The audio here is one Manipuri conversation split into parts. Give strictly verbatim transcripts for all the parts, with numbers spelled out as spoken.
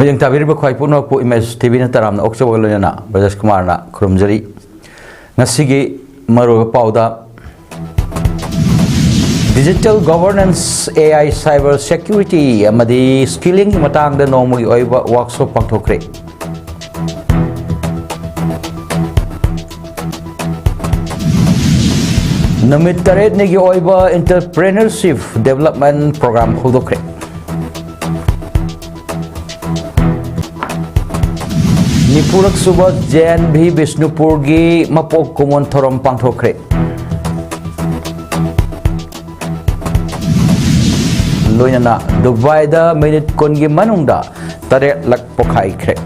ꯃꯤꯠꯌꯦꯡ ꯇꯥꯕꯤꯔꯤꯕ ꯈ꯭ꯋꯥꯏ ꯄꯨꯝꯅꯃꯛꯄꯨ ꯏꯃꯦꯖ ꯇꯤ ꯚꯤꯅ ꯇꯔꯥꯝꯅ ꯑꯣꯛꯆꯕꯒ ꯂꯣꯏꯅꯅ ꯕ꯭ꯔꯖꯦꯁ ꯀꯨꯃꯥꯔꯅ ꯈꯨꯔꯨꯝꯖꯔꯤ꯫ ꯉꯁꯤꯒꯤ ꯃꯔꯨꯑꯣꯏꯕ ꯄꯥꯎꯗ, digital governance, A I cyber security ꯑꯃꯗꯤ skilling ꯒꯤ ꯃꯇꯥꯡꯗ ꯅꯣꯡꯃꯒꯤ ꯑꯣꯏꯕ workshop ꯄꯥꯡꯊꯣꯛꯈ꯭ꯔꯦ꯫ ꯅꯨꯃꯤꯠ ꯇꯔꯦꯠꯅꯤꯒꯤ ꯑꯣꯏꯕ entrepreneurship development program ꯍꯧꯗꯣꯛꯈ꯭ꯔꯦ꯫ ꯅꯤꯐꯨꯔꯛ ꯁꯨꯕ ꯖꯦ ꯑꯦꯟ ꯚꯤ ꯕꯤꯁꯅꯨꯄꯨꯔꯒꯤ ꯃꯄꯣꯛ ꯀꯨꯝꯑꯣꯟ ꯊꯧꯔꯝ ꯄꯥꯡꯊꯣꯛꯈ꯭ꯔꯦ꯫ ꯂꯣꯏꯅꯅ ꯗꯨꯕꯥꯏꯗ ꯃꯤꯅꯤꯠ ꯀꯨꯟꯒꯤ ꯃꯅꯨꯡꯗ ꯇꯔꯦꯠꯂꯛ ꯄꯣꯈꯥꯏꯈ꯭ꯔꯦ꯫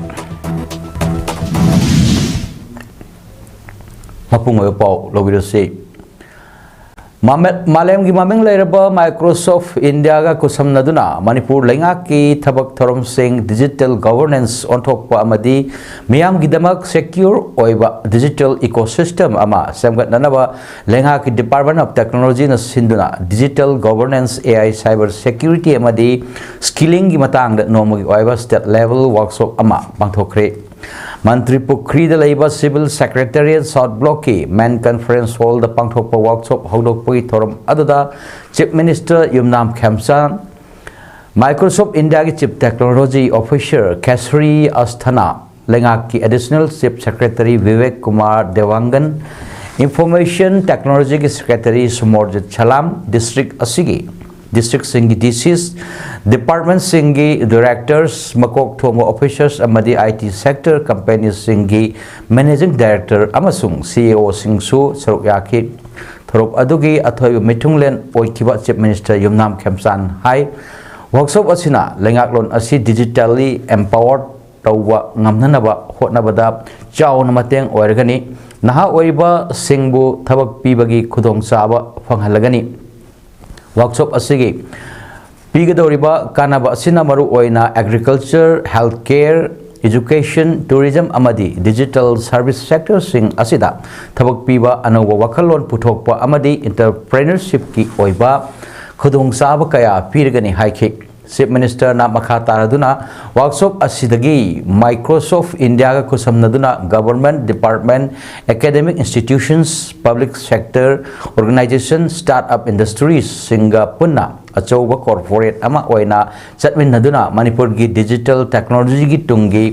ꯃꯄꯨꯡ ꯑꯣꯏꯕ ꯄꯥꯎ ꯂꯧꯕꯤꯔꯁꯤ꯫ ꯃꯥꯃꯦ-, ꯃꯥꯂꯦꯝꯒꯤ ꯃꯃꯤꯡ ꯂꯩꯔꯕ Microsoft India ꯒ ꯈꯨꯠꯁꯝꯅꯗꯨꯅ ꯃꯅꯤꯄꯨꯔ ꯂꯩꯉꯥꯛꯀꯤ ꯊꯕꯛ ꯊꯧꯔꯝꯁꯤꯡ digital governance ꯑꯣꯟꯊꯣꯛꯄ ꯑꯃꯗꯤ ꯃꯤꯌꯥꯝꯒꯤꯗꯃꯛ secure ꯑꯣꯏꯕ digital ecosystem ꯑꯃ ꯁꯦꯝꯒꯠꯅꯅꯕ ꯂꯩꯉꯥꯛꯀꯤ Department of Technology ꯅ ꯁꯤꯟꯗꯨꯅ digital governance, A I cyber security ꯑꯃꯗꯤ skilling ꯒꯤ ꯃꯇꯥꯡꯗ ꯅꯣꯡꯃꯒꯤ ꯑꯣꯏꯕ state level workshop ꯑꯃ ꯄꯥꯡꯊꯣꯛꯈ꯭ꯔꯦ꯫ ꯃꯟꯇ꯭ꯔꯤ ꯄꯨꯈ꯭ꯔꯤꯗ ꯂꯩꯕ Civil Secretariat South Block ꯀꯤ main conference hall ꯗ ꯄꯥꯡꯊꯣꯛꯄ workshop ꯍꯧꯗꯣꯛꯄꯒꯤ ꯊꯧꯔꯝ ꯑꯗꯨꯗ Chief Minister ꯌꯨꯝꯅꯥꯝ ꯈꯦꯝꯆꯥꯟ, Microsoft India ꯒꯤ Chief Technology Officer ꯀꯦꯁꯔꯤ ꯑꯁꯊꯅꯥ, ꯂꯩꯉꯥꯛꯀꯤ Additional Chief Secretary Vivek Kumar ꯗꯦꯋꯥꯡꯒꯟ, Information Technology ꯒꯤ Secretary ꯁꯨꯃꯣꯔꯖꯤꯠ ꯁꯂꯥꯝ, district ꯑꯁꯤꯒꯤ district ꯁꯤꯡꯒꯤ D Cs, department ꯁꯤꯡꯒꯤ directors, ꯃꯀꯣꯛ ꯊꯣꯡꯕ officers ꯑꯃꯗꯤ I T sector company ꯁꯤꯡꯒꯤ managing director ꯑꯃꯁꯨꯡ C E O ꯁꯤꯡꯁꯨ ꯁꯔꯨꯛ ꯌꯥꯈꯤ꯫ ꯊꯧꯔꯝ ꯑꯗꯨꯒꯤ ꯑꯊꯣꯏꯕ ꯃꯤꯊꯨꯡꯂꯦꯟ ꯑꯣꯏꯈꯤꯕ Chief Minister ꯌꯨꯝꯅꯥꯝ ꯈꯦꯝꯆꯥꯟ ꯍꯥꯏ, workshop ꯑꯁꯤꯅ ꯂꯩꯉꯥꯛꯂꯣꯟ ꯑꯁꯤ digitally empowered ꯇꯧꯕ ꯉꯝꯅꯅꯕ ꯍꯣꯠꯅꯕꯗ ꯆꯥꯎꯅ ꯃꯇꯦꯡ ꯑꯣꯏꯔꯒꯅꯤ꯫ ꯅꯍꯥ ꯑꯣꯏꯔꯤꯕꯁꯤꯡꯕꯨ ꯊꯕꯛ ꯄꯤꯕꯒꯤ ꯈꯨꯗꯣꯡꯆꯥꯕ ꯐꯪꯍꯜꯂꯒꯅꯤ꯫ Workshop ꯑꯁꯤꯒꯤ ꯄꯤꯒꯗꯧꯔꯤꯕ ꯀꯥꯟꯅꯕ ꯑꯁꯤꯅ ꯃꯔꯨꯑꯣꯏꯅ agriculture, healthcare, education, tourism ꯑꯃꯗꯤ digital service sector ꯁꯤꯡ ꯑꯁꯤꯗ ꯊꯕꯛ ꯄꯤꯕ, ꯑꯅꯧꯕ ꯋꯥꯈꯜꯂꯣꯟ ꯄꯨꯊꯣꯛꯄ ꯑꯃꯗꯤ entrepreneurship ꯀꯤ ꯑꯣꯏꯕ ꯈꯨꯗꯣꯡꯆꯥꯕ ꯀꯌꯥ ꯄꯤꯔꯒꯅꯤ ꯍꯥꯏꯈꯤ꯫ Chief Minister ꯅ ꯃꯈꯥ ꯇꯥꯔꯗꯨꯅ ꯋꯥꯔꯛꯁꯣꯞ ꯑꯁꯤꯗꯒꯤ Microsoft India ꯒ ꯈꯨꯠꯁꯝꯅꯗꯨꯅ government department, academic institutions, public sector organization, startup industries ꯁꯤꯡꯒ ꯄꯨꯟꯅ ꯑꯆꯧꯕ corporate ꯑꯃ ꯑꯣꯏꯅ ꯆꯠꯃꯤꯟꯅꯗꯨꯅ ꯃꯅꯤꯄꯨꯔꯒꯤ digital technology ꯒꯤ ꯇꯨꯡꯒꯤ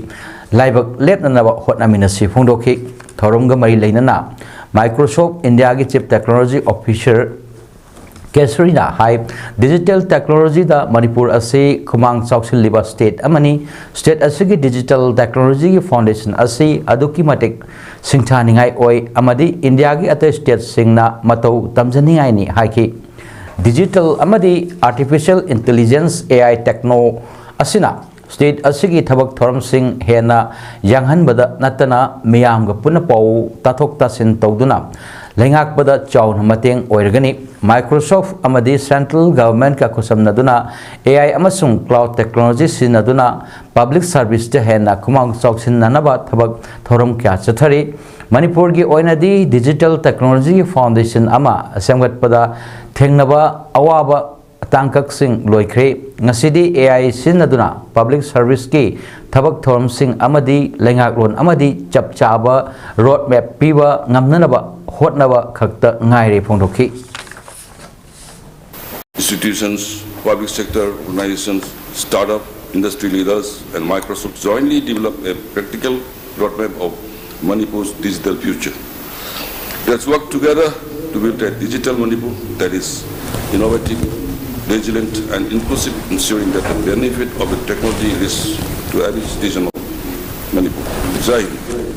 ꯂꯥꯏꯕꯛ ꯂꯦꯞꯅꯅꯕ ꯍꯣꯠꯅꯃꯤꯟꯅꯁꯤ ꯐꯣꯡꯗꯣꯛꯈꯤ꯫ ꯊꯧꯔꯝꯒ ꯃꯔꯤ ꯂꯩꯅꯅ Microsoft India ꯒꯤ Chief Technology Officer ꯀꯦꯁꯔꯤꯅ ꯍꯥꯏ, digital technology ꯗ ꯃꯅꯤꯄꯨꯔ ꯑꯁꯤ ꯈꯨꯃꯥꯡ ꯆꯥꯎꯁꯤꯜꯂꯤꯕ state ꯑꯃꯅꯤ꯫ State ꯑꯁꯤꯒꯤ digital technology ꯒꯤ foundation ꯑꯁꯤ ꯑꯗꯨꯛꯀꯤ ꯃꯇꯤꯛ ꯁꯤꯡꯊꯥꯅꯤꯡꯉꯥꯏ ꯑꯣꯏ ꯑꯃꯗꯤ ꯏꯟꯗꯤꯌꯥꯒꯤ ꯑꯇꯩ state ꯁꯤꯡꯅ ꯃꯇꯧ ꯇꯝꯖꯅꯤꯡꯉꯥꯏꯅꯤ ꯍꯥꯏꯈꯤ꯫ Digital ꯑꯃꯗꯤ artificial intelligence, A I techno ꯑꯁꯤꯅ state ꯑꯁꯤꯒꯤ ꯊꯕꯛ ꯊꯧꯔꯝꯁꯤꯡ ꯍꯦꯟꯅ ꯌꯥꯡꯍꯟꯕꯗ ꯅꯠꯇꯅ ꯃꯤꯌꯥꯝꯒ ꯄꯨꯟꯅ ꯄꯥꯎ ꯇꯥꯊꯣꯛ ꯇꯥꯁꯤꯟ ꯇꯧꯗꯨꯅ ꯂꯩꯉꯥꯛꯄꯗ ꯆꯥꯎꯅ ꯃꯇꯦꯡ ꯑꯣꯏꯔꯒꯅꯤ꯫ Microsoft ꯑꯃꯗꯤ central government ꯀ ꯈꯨꯠꯁꯝꯅꯗꯨꯅ A I ꯑꯃꯁꯨꯡ cloud technology ꯁꯤꯖꯤꯟꯅꯗꯨꯅ public service ꯇ ꯍꯦꯟꯅ ꯈꯨꯃꯥꯡ ꯆꯥꯎꯁꯤꯟꯅꯅꯕ ꯊꯕꯛ ꯊꯧꯔꯝ ꯀꯌꯥ ꯆꯠꯊꯔꯤ꯫ ꯃꯅꯤꯄꯨꯔꯒꯤ ꯑꯣꯏꯅꯗꯤ digital technology ꯒꯤ foundation ꯑꯃ ꯁꯦꯝꯒꯠꯄꯗ ꯊꯦꯡꯅꯕ ꯑꯋꯥꯕ ꯇꯥꯡꯀꯛꯁꯤꯡ ꯂꯣꯏꯈ꯭ꯔꯦ꯫ ꯉꯁꯤꯗꯤ A I ꯁꯤꯖꯤꯟꯅꯗꯨꯅ public service ꯀꯤ ꯊꯕꯛ ꯊꯧꯔꯝꯁꯤꯡ ꯑꯃꯗꯤ ꯂꯩꯉꯥꯛꯂꯣꯟ ꯑꯃꯗꯤ ꯆꯞ ꯆꯥꯕ road map ꯄꯤꯕ ꯉꯝꯅꯅꯕ ꯍꯣꯠꯅꯕ ꯈꯛꯇ ꯉꯥꯏꯔꯦ ꯐꯣꯡꯗꯣꯛꯈꯤ꯫ Institutions, public sector organizations, startup, industry leaders, and Microsoft jointly develop a practical roadmap of Manipur's digital future. Let's work together to build a digital Manipur that is innovative, resilient, and inclusive, ensuring that the benefit of the technology reaches to every citizen of Manipur. Jai Hind.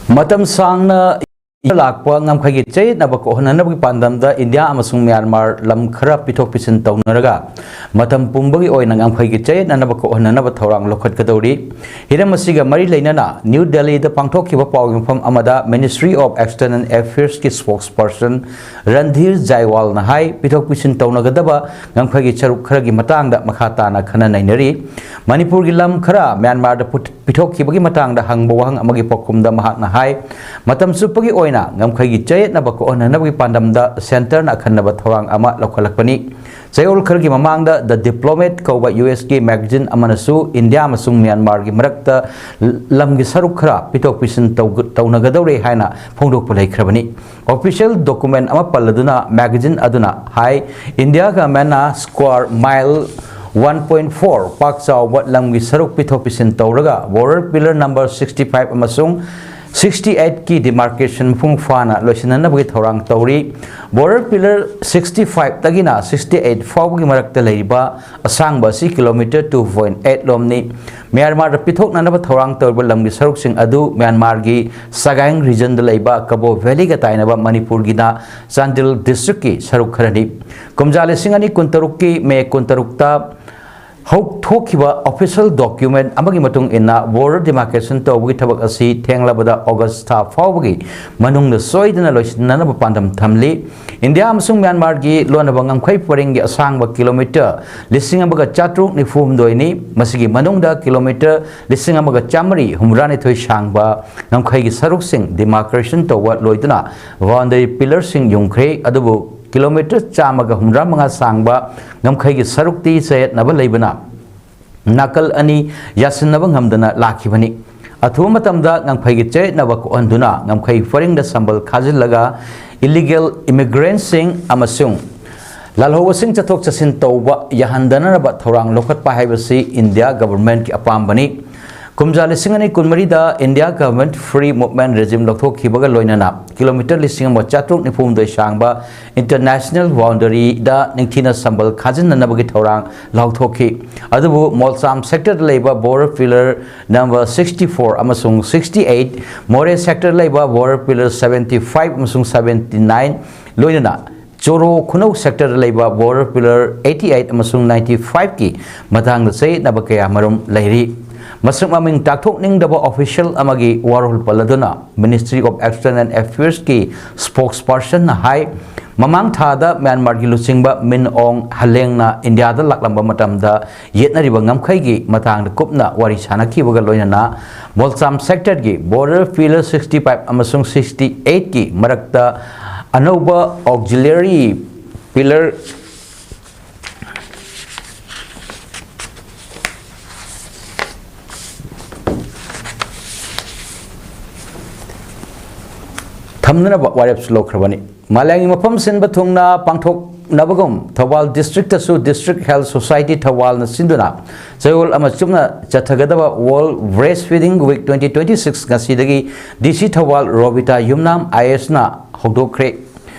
ꯃꯇꯝ ꯁꯥꯡꯅ ꯂꯥꯛꯄ ꯉꯝꯈꯩꯒꯤ ꯆꯌꯦꯠꯅꯕ ꯀꯣꯛꯍꯟꯅꯅꯕꯒꯤ ꯄꯥꯟꯗꯝꯗ ꯏꯟꯗꯤꯌꯥ ꯑꯃꯁꯨꯡ ꯃ꯭ꯌꯥꯟꯃꯥꯔ ꯂꯝ ꯈꯔ ꯄꯤꯊꯣꯛ ꯄꯤꯁꯤꯟ ꯇꯧꯅꯔꯒ ꯃꯇꯝ ꯄꯨꯝꯕꯒꯤ ꯑꯣꯏꯅ ꯉꯝꯈꯩꯒꯤ ꯆꯌꯦꯠꯅꯅꯕ ꯀꯣꯛꯍꯟꯅꯅꯕ ꯊꯧꯔꯥꯡ ꯂꯧꯈꯠꯀꯗꯧꯔꯤ꯫ ꯍꯤꯔꯝ ꯑꯁꯤꯒ ꯃꯔꯤ ꯂꯩꯅꯅ ꯅ꯭ꯌꯨ ꯗꯦꯜꯂꯤꯗ ꯄꯥꯡꯊꯣꯛꯈꯤꯕ ꯄꯥꯎꯒꯤ ꯃꯐꯝ ꯑꯃꯗ Ministry of External Affairs ꯀꯤ spokesperson ꯔꯟꯙꯤꯔ ꯖꯥꯏꯋꯥꯜꯅ ꯍꯥꯏ, ꯄꯤꯊꯣꯛ ꯄꯤꯁꯤꯟ ꯇꯧꯅꯒꯗꯕ ꯉꯝꯈꯩꯒꯤ ꯁꯔꯨꯛ ꯈꯔꯒꯤ ꯃꯇꯥꯡꯗ ꯃꯈꯥ ꯇꯥꯅ ꯈꯟꯅ ꯅꯩꯅꯔꯤ꯫ ꯃꯅꯤꯄꯨꯔꯒꯤ ꯂꯝ ꯈꯔ ꯃ꯭ꯌꯥꯟꯃꯥꯔꯗ ꯄꯨ- ꯄꯤꯊꯣꯛꯈꯤꯕꯒꯤ ꯃꯇꯥꯡꯗ ꯍꯪꯕ ꯋꯥꯍꯪ ꯑꯃꯒꯤ ꯄꯥꯎꯈꯨꯝꯗ ꯃꯍꯥꯛꯅ ꯍꯥꯏ, ꯃꯇꯝ ꯆꯨꯞꯄꯒꯤ ꯑꯣꯏꯅ ꯉꯝꯈꯩꯒꯤ ꯆꯌꯦꯠꯅꯕ ꯀꯣꯛꯍꯟꯅꯅꯕꯒꯤ ꯄꯥꯟꯗꯝꯗ centre ꯅ ꯑꯈꯟꯅꯕ ꯊꯧꯔꯥꯡ ꯑꯃ ꯂꯧꯈꯠꯂꯛꯄꯅꯤ꯫ ꯆꯌꯣꯜ ꯈꯔꯒꯤ ꯃꯃꯥꯡꯗ The Diplomat ꯀꯧꯕ ꯌꯨ ꯑꯦꯁꯀꯤ ꯃꯦꯒꯥꯖꯤꯟ ꯑꯃꯅꯁꯨ ꯏꯟꯗꯤꯌꯥ ꯑꯃꯁꯨꯡ ꯃ꯭ꯌꯥꯟꯃꯥꯔꯒꯤ ꯃꯔꯛꯇ ꯂꯝꯒꯤ ꯁꯔꯨꯛ ꯈꯔ ꯄꯤꯊꯣꯛ ꯄꯤꯁꯤꯟ ꯇꯧꯒ-, ꯇꯧꯅꯒꯗꯧꯔꯦ ꯍꯥꯏꯅ ꯐꯣꯡꯗꯣꯛꯄ ꯂꯩꯈ꯭ꯔꯕꯅꯤ꯫ Official document ꯑꯃ ꯄꯜꯂꯗꯨꯅ ꯃꯦꯒꯥꯖꯤꯟ ꯑꯗꯨꯅ ꯍꯥꯏ, ꯏꯟꯗꯤꯌꯥꯒ Myanmar square mile one point four ꯄꯥꯛ ꯆꯥꯎꯕ ꯂꯝꯒꯤ ꯁꯔꯨꯛ ꯄꯤꯊꯣꯛ ꯄꯤꯁꯤꯟ ꯇꯧꯔꯒ border pillar number sixty five ꯑꯃꯁꯨꯡ sixty eight ꯀꯤ demarcation ꯃꯄꯨꯡ ꯐꯥꯅ ꯂꯣꯏꯁꯤꯟꯅꯅꯕꯒꯤ ꯊꯧꯔꯥꯡ ꯇꯧꯔꯤ꯫ Border pillar sixty five ꯇꯒꯤꯅ sixty eight ꯐꯥꯎꯕꯒꯤ ꯃꯔꯛꯇ ꯂꯩꯔꯤꯕ ꯑꯁꯥꯡꯕ ꯑꯁꯤ kilometre two point eight ꯂꯣꯝꯅꯤ꯫ ꯃ꯭ꯌꯥꯟꯃꯥꯔꯗ ꯄꯤꯊꯣꯛꯅꯅꯕ ꯊꯧꯔꯥꯡ ꯇꯧꯔꯤꯕ ꯂꯝꯒꯤ ꯁꯔꯨꯛꯁꯤꯡ ꯑꯗꯨ ꯃ꯭ꯌꯥꯟꯃꯥꯔꯒꯤ ꯁꯒꯥꯏꯡ regionꯗ ꯂꯩꯕ ꯀꯕꯣ valleyꯒ ꯇꯥꯏꯅꯕ ꯃꯅꯤꯄꯨꯔꯒꯤꯅ ꯆꯥꯟꯗꯦꯜ districtꯀꯤ ꯁꯔꯨꯛ ꯈꯔꯅꯤ꯫ ꯀꯨꯝꯖꯥ ꯂꯤꯁꯤꯡ ꯑꯅꯤ ꯀꯨꯟꯇꯔꯨꯛꯀꯤ ꯃꯦ ꯀꯨꯟꯇꯔꯨꯛꯇ ꯍꯧ-, ꯊꯣꯛꯈꯤꯕ official document ꯑꯃꯒꯤ ꯃꯇꯨꯡ ꯏꯟꯅ, border demarcation ꯇꯧꯕꯒꯤ ꯊꯕꯛ ꯑꯁꯤ ꯊꯦꯡꯂꯕꯗ August ꯊꯥ ꯐꯥꯎꯕꯒꯤ ꯃꯅꯨꯡꯗ ꯁꯣꯏꯗꯅ ꯂꯣꯏꯁꯤꯟꯅꯅꯕ ꯄꯥꯟꯗꯝ ꯊꯝꯂꯤ꯫ ꯏꯟꯗꯤꯌꯥ ꯑꯃꯁꯨꯡ ꯃ꯭ꯌꯥꯟꯃꯥꯔꯒꯤ ꯂꯣꯟꯅꯕ ꯉꯝꯈꯩ ꯄꯔꯤꯡꯒꯤ ꯑꯁꯥꯡꯕ kilometre ꯂꯤꯁꯤꯡ ꯑꯃꯒ ꯆꯥꯇ꯭ꯔꯨꯛ ꯅꯤꯐꯨ ꯍꯨꯝꯗꯣꯏꯅꯤ꯫ ꯃꯁꯤꯒꯤ ꯃꯅꯨꯡꯗ kilometre ꯂꯤꯁꯤꯡ ꯑꯃꯒ ꯆꯥꯃꯔꯤ ꯍꯨꯝꯗ꯭ꯔꯥ ꯅꯤꯊꯣꯏ ꯁꯥꯡꯕ ꯉꯝꯈꯩꯒꯤ ꯁꯔꯨꯛꯁꯤꯡ demarcation ꯇꯧꯕ ꯂꯣꯏꯗꯨꯅ boundary pillarꯁꯤꯡ ꯌꯨꯡꯈ꯭ꯔꯦ꯫ ꯑꯗꯨꯕꯨ kilometre ꯆꯥꯝꯃꯒ ꯍꯨꯝꯗ꯭ꯔꯥ ꯃꯉꯥ ꯁꯥꯡꯕ ꯉꯝꯈꯩꯒꯤ ꯁꯔꯨꯛꯇꯤ ꯆꯌꯦꯠꯅꯕ ꯂꯩꯕꯅ ꯅꯥꯀꯜ ꯑꯅꯤ ꯌꯥꯁꯤꯟꯅꯕ ꯉꯝꯗꯅ ꯂꯥꯛꯈꯤꯕꯅꯤ꯫ ꯑꯊꯨꯕ ꯃꯇꯝꯗ ꯉꯝꯈꯩꯒꯤ ꯆꯌꯦꯠꯅꯕ ꯀꯣꯛꯍꯟꯗꯨꯅ ꯉꯝꯈꯩ ꯄꯔꯤꯡꯗ ꯁꯝꯕꯜ ꯈꯥꯖꯤꯜꯂꯒ illegal immigrantꯁꯤꯡ ꯑꯃꯁꯨꯡ ꯂꯥꯜꯍꯧꯕꯁꯤꯡ ꯆꯠꯊꯣꯛ ꯆꯠꯁꯤꯟ ꯇꯧꯕ ꯌꯥꯍꯟꯗꯅꯕ ꯊꯧꯔꯥꯡ ꯂꯧꯈꯠꯄ ꯍꯥꯏꯕꯁꯤ ꯏꯟꯗꯤꯌꯥ governmentꯀꯤ ꯑꯄꯥꯝꯕꯅꯤ꯫ ꯀꯨꯝꯖꯥ ꯂꯤꯁꯤꯡ ꯑꯅꯤ ꯀꯨꯟꯃꯔꯤꯗ India government free movement regime ꯂꯧꯊꯣꯛꯈꯤꯕꯒ ꯂꯣꯏꯅꯅ kilometre ꯂꯤꯁꯤꯡ ꯑꯃ ꯆꯥꯇ꯭ꯔꯨꯛ ꯅꯤꯐꯨ ꯍꯨꯝꯗꯣꯏ ꯁꯥꯡꯕ international boundaryꯗ ꯅꯤꯡꯊꯤꯅ ꯁꯝꯕꯜ ꯈꯥꯖꯤꯟꯅꯅꯕꯒꯤ ꯊꯧꯔꯥꯡ ꯂꯥꯎꯊꯣꯛꯈꯤ꯫ ꯑꯗꯨꯕꯨ ꯃꯣꯜꯆꯥꯝ sectorꯗ ꯂꯩꯕ border pillar number sixty four ꯑꯃꯁꯨꯡ sixty eight, ꯃꯣꯔꯦ sectorꯗ ꯂꯩꯕ border pillar seventy five ꯑꯃꯁꯨꯡ seventy nine, ꯂꯣꯏꯅꯅ ꯆꯣꯔꯣ ꯈꯨꯅꯧ sectorꯗ ꯂꯩꯕ border pillar eighty eight ꯑꯃꯁꯨꯡ ninety fiveꯀꯤ ꯃꯇꯥꯡꯗ ꯆꯌꯦꯠꯅꯕ ꯀꯌꯥ ꯃꯔꯨꯝ ꯂꯩꯔꯤ꯫ ꯃꯁꯛ ꯃꯃꯤꯡ ꯇꯥꯛꯊꯣꯛꯅꯤꯡꯗꯕ official ꯑꯃꯒꯤ ꯋꯥꯔꯣꯜ ꯄꯜꯂꯗꯨꯅ Ministry of External Affairsꯀꯤ spokespersonꯅ ꯍꯥꯏ, ꯃꯃꯥꯡ ꯊꯥꯗ ꯃ꯭ꯌꯥꯟꯃꯥꯔꯒꯤ ꯂꯨꯆꯤꯡꯕ ꯃꯤꯟ ꯑꯣꯡ ꯍꯂꯦꯡꯅ ꯏꯟꯗꯤꯌꯥꯗ ꯂꯥꯛꯂꯝꯕ ꯃꯇꯝꯗ ꯌꯦꯠꯅꯔꯤꯕ ꯉꯝꯈꯩꯒꯤ ꯃꯇꯥꯡꯗ ꯀꯨꯞꯅ ꯋꯥꯔꯤ ꯁꯥꯅꯈꯤꯕꯒ ꯂꯣꯏꯅꯅ ꯃꯣꯜꯆꯥꯝ sectorꯒꯤ border pillar sixty five ꯑꯃꯁꯨꯡ sixty eightꯀꯤ ꯃꯔꯛꯇ ꯑꯅꯧꯕ auxiliary pillar ꯊꯝꯅꯅꯕ ꯋꯥꯔꯦꯞꯁꯨ ꯂꯧꯈ꯭ꯔꯕꯅꯤ꯫ ꯃꯥꯂꯦꯝꯒꯤ ꯃꯐꯝ ꯁꯤꯟꯕ ꯊꯨꯡꯅ ꯄꯥꯡꯊꯣꯛꯅꯕꯒꯨꯝ ꯊꯧꯕꯥꯜ ꯗꯤꯁꯇ꯭ꯔꯤꯛꯇꯁꯨ ꯗꯤꯁꯇ꯭ꯔꯤꯛ ꯍꯦꯜꯊ ꯁꯣꯁꯥꯏꯇꯤ ꯊꯧꯕꯥꯜꯅ ꯁꯤꯟꯗꯨꯅ ꯆꯌꯣꯜ ꯑꯃ ꯆꯨꯞꯅ ꯆꯠꯊꯒꯗꯕ World Breastfeeding Week twenty twenty six ꯉꯁꯤꯗꯒꯤ ꯗꯤ C Thoubal Robita Yumnam I ꯑꯦꯁꯅ ꯍꯧꯗꯣꯛꯈ꯭ꯔꯦ꯫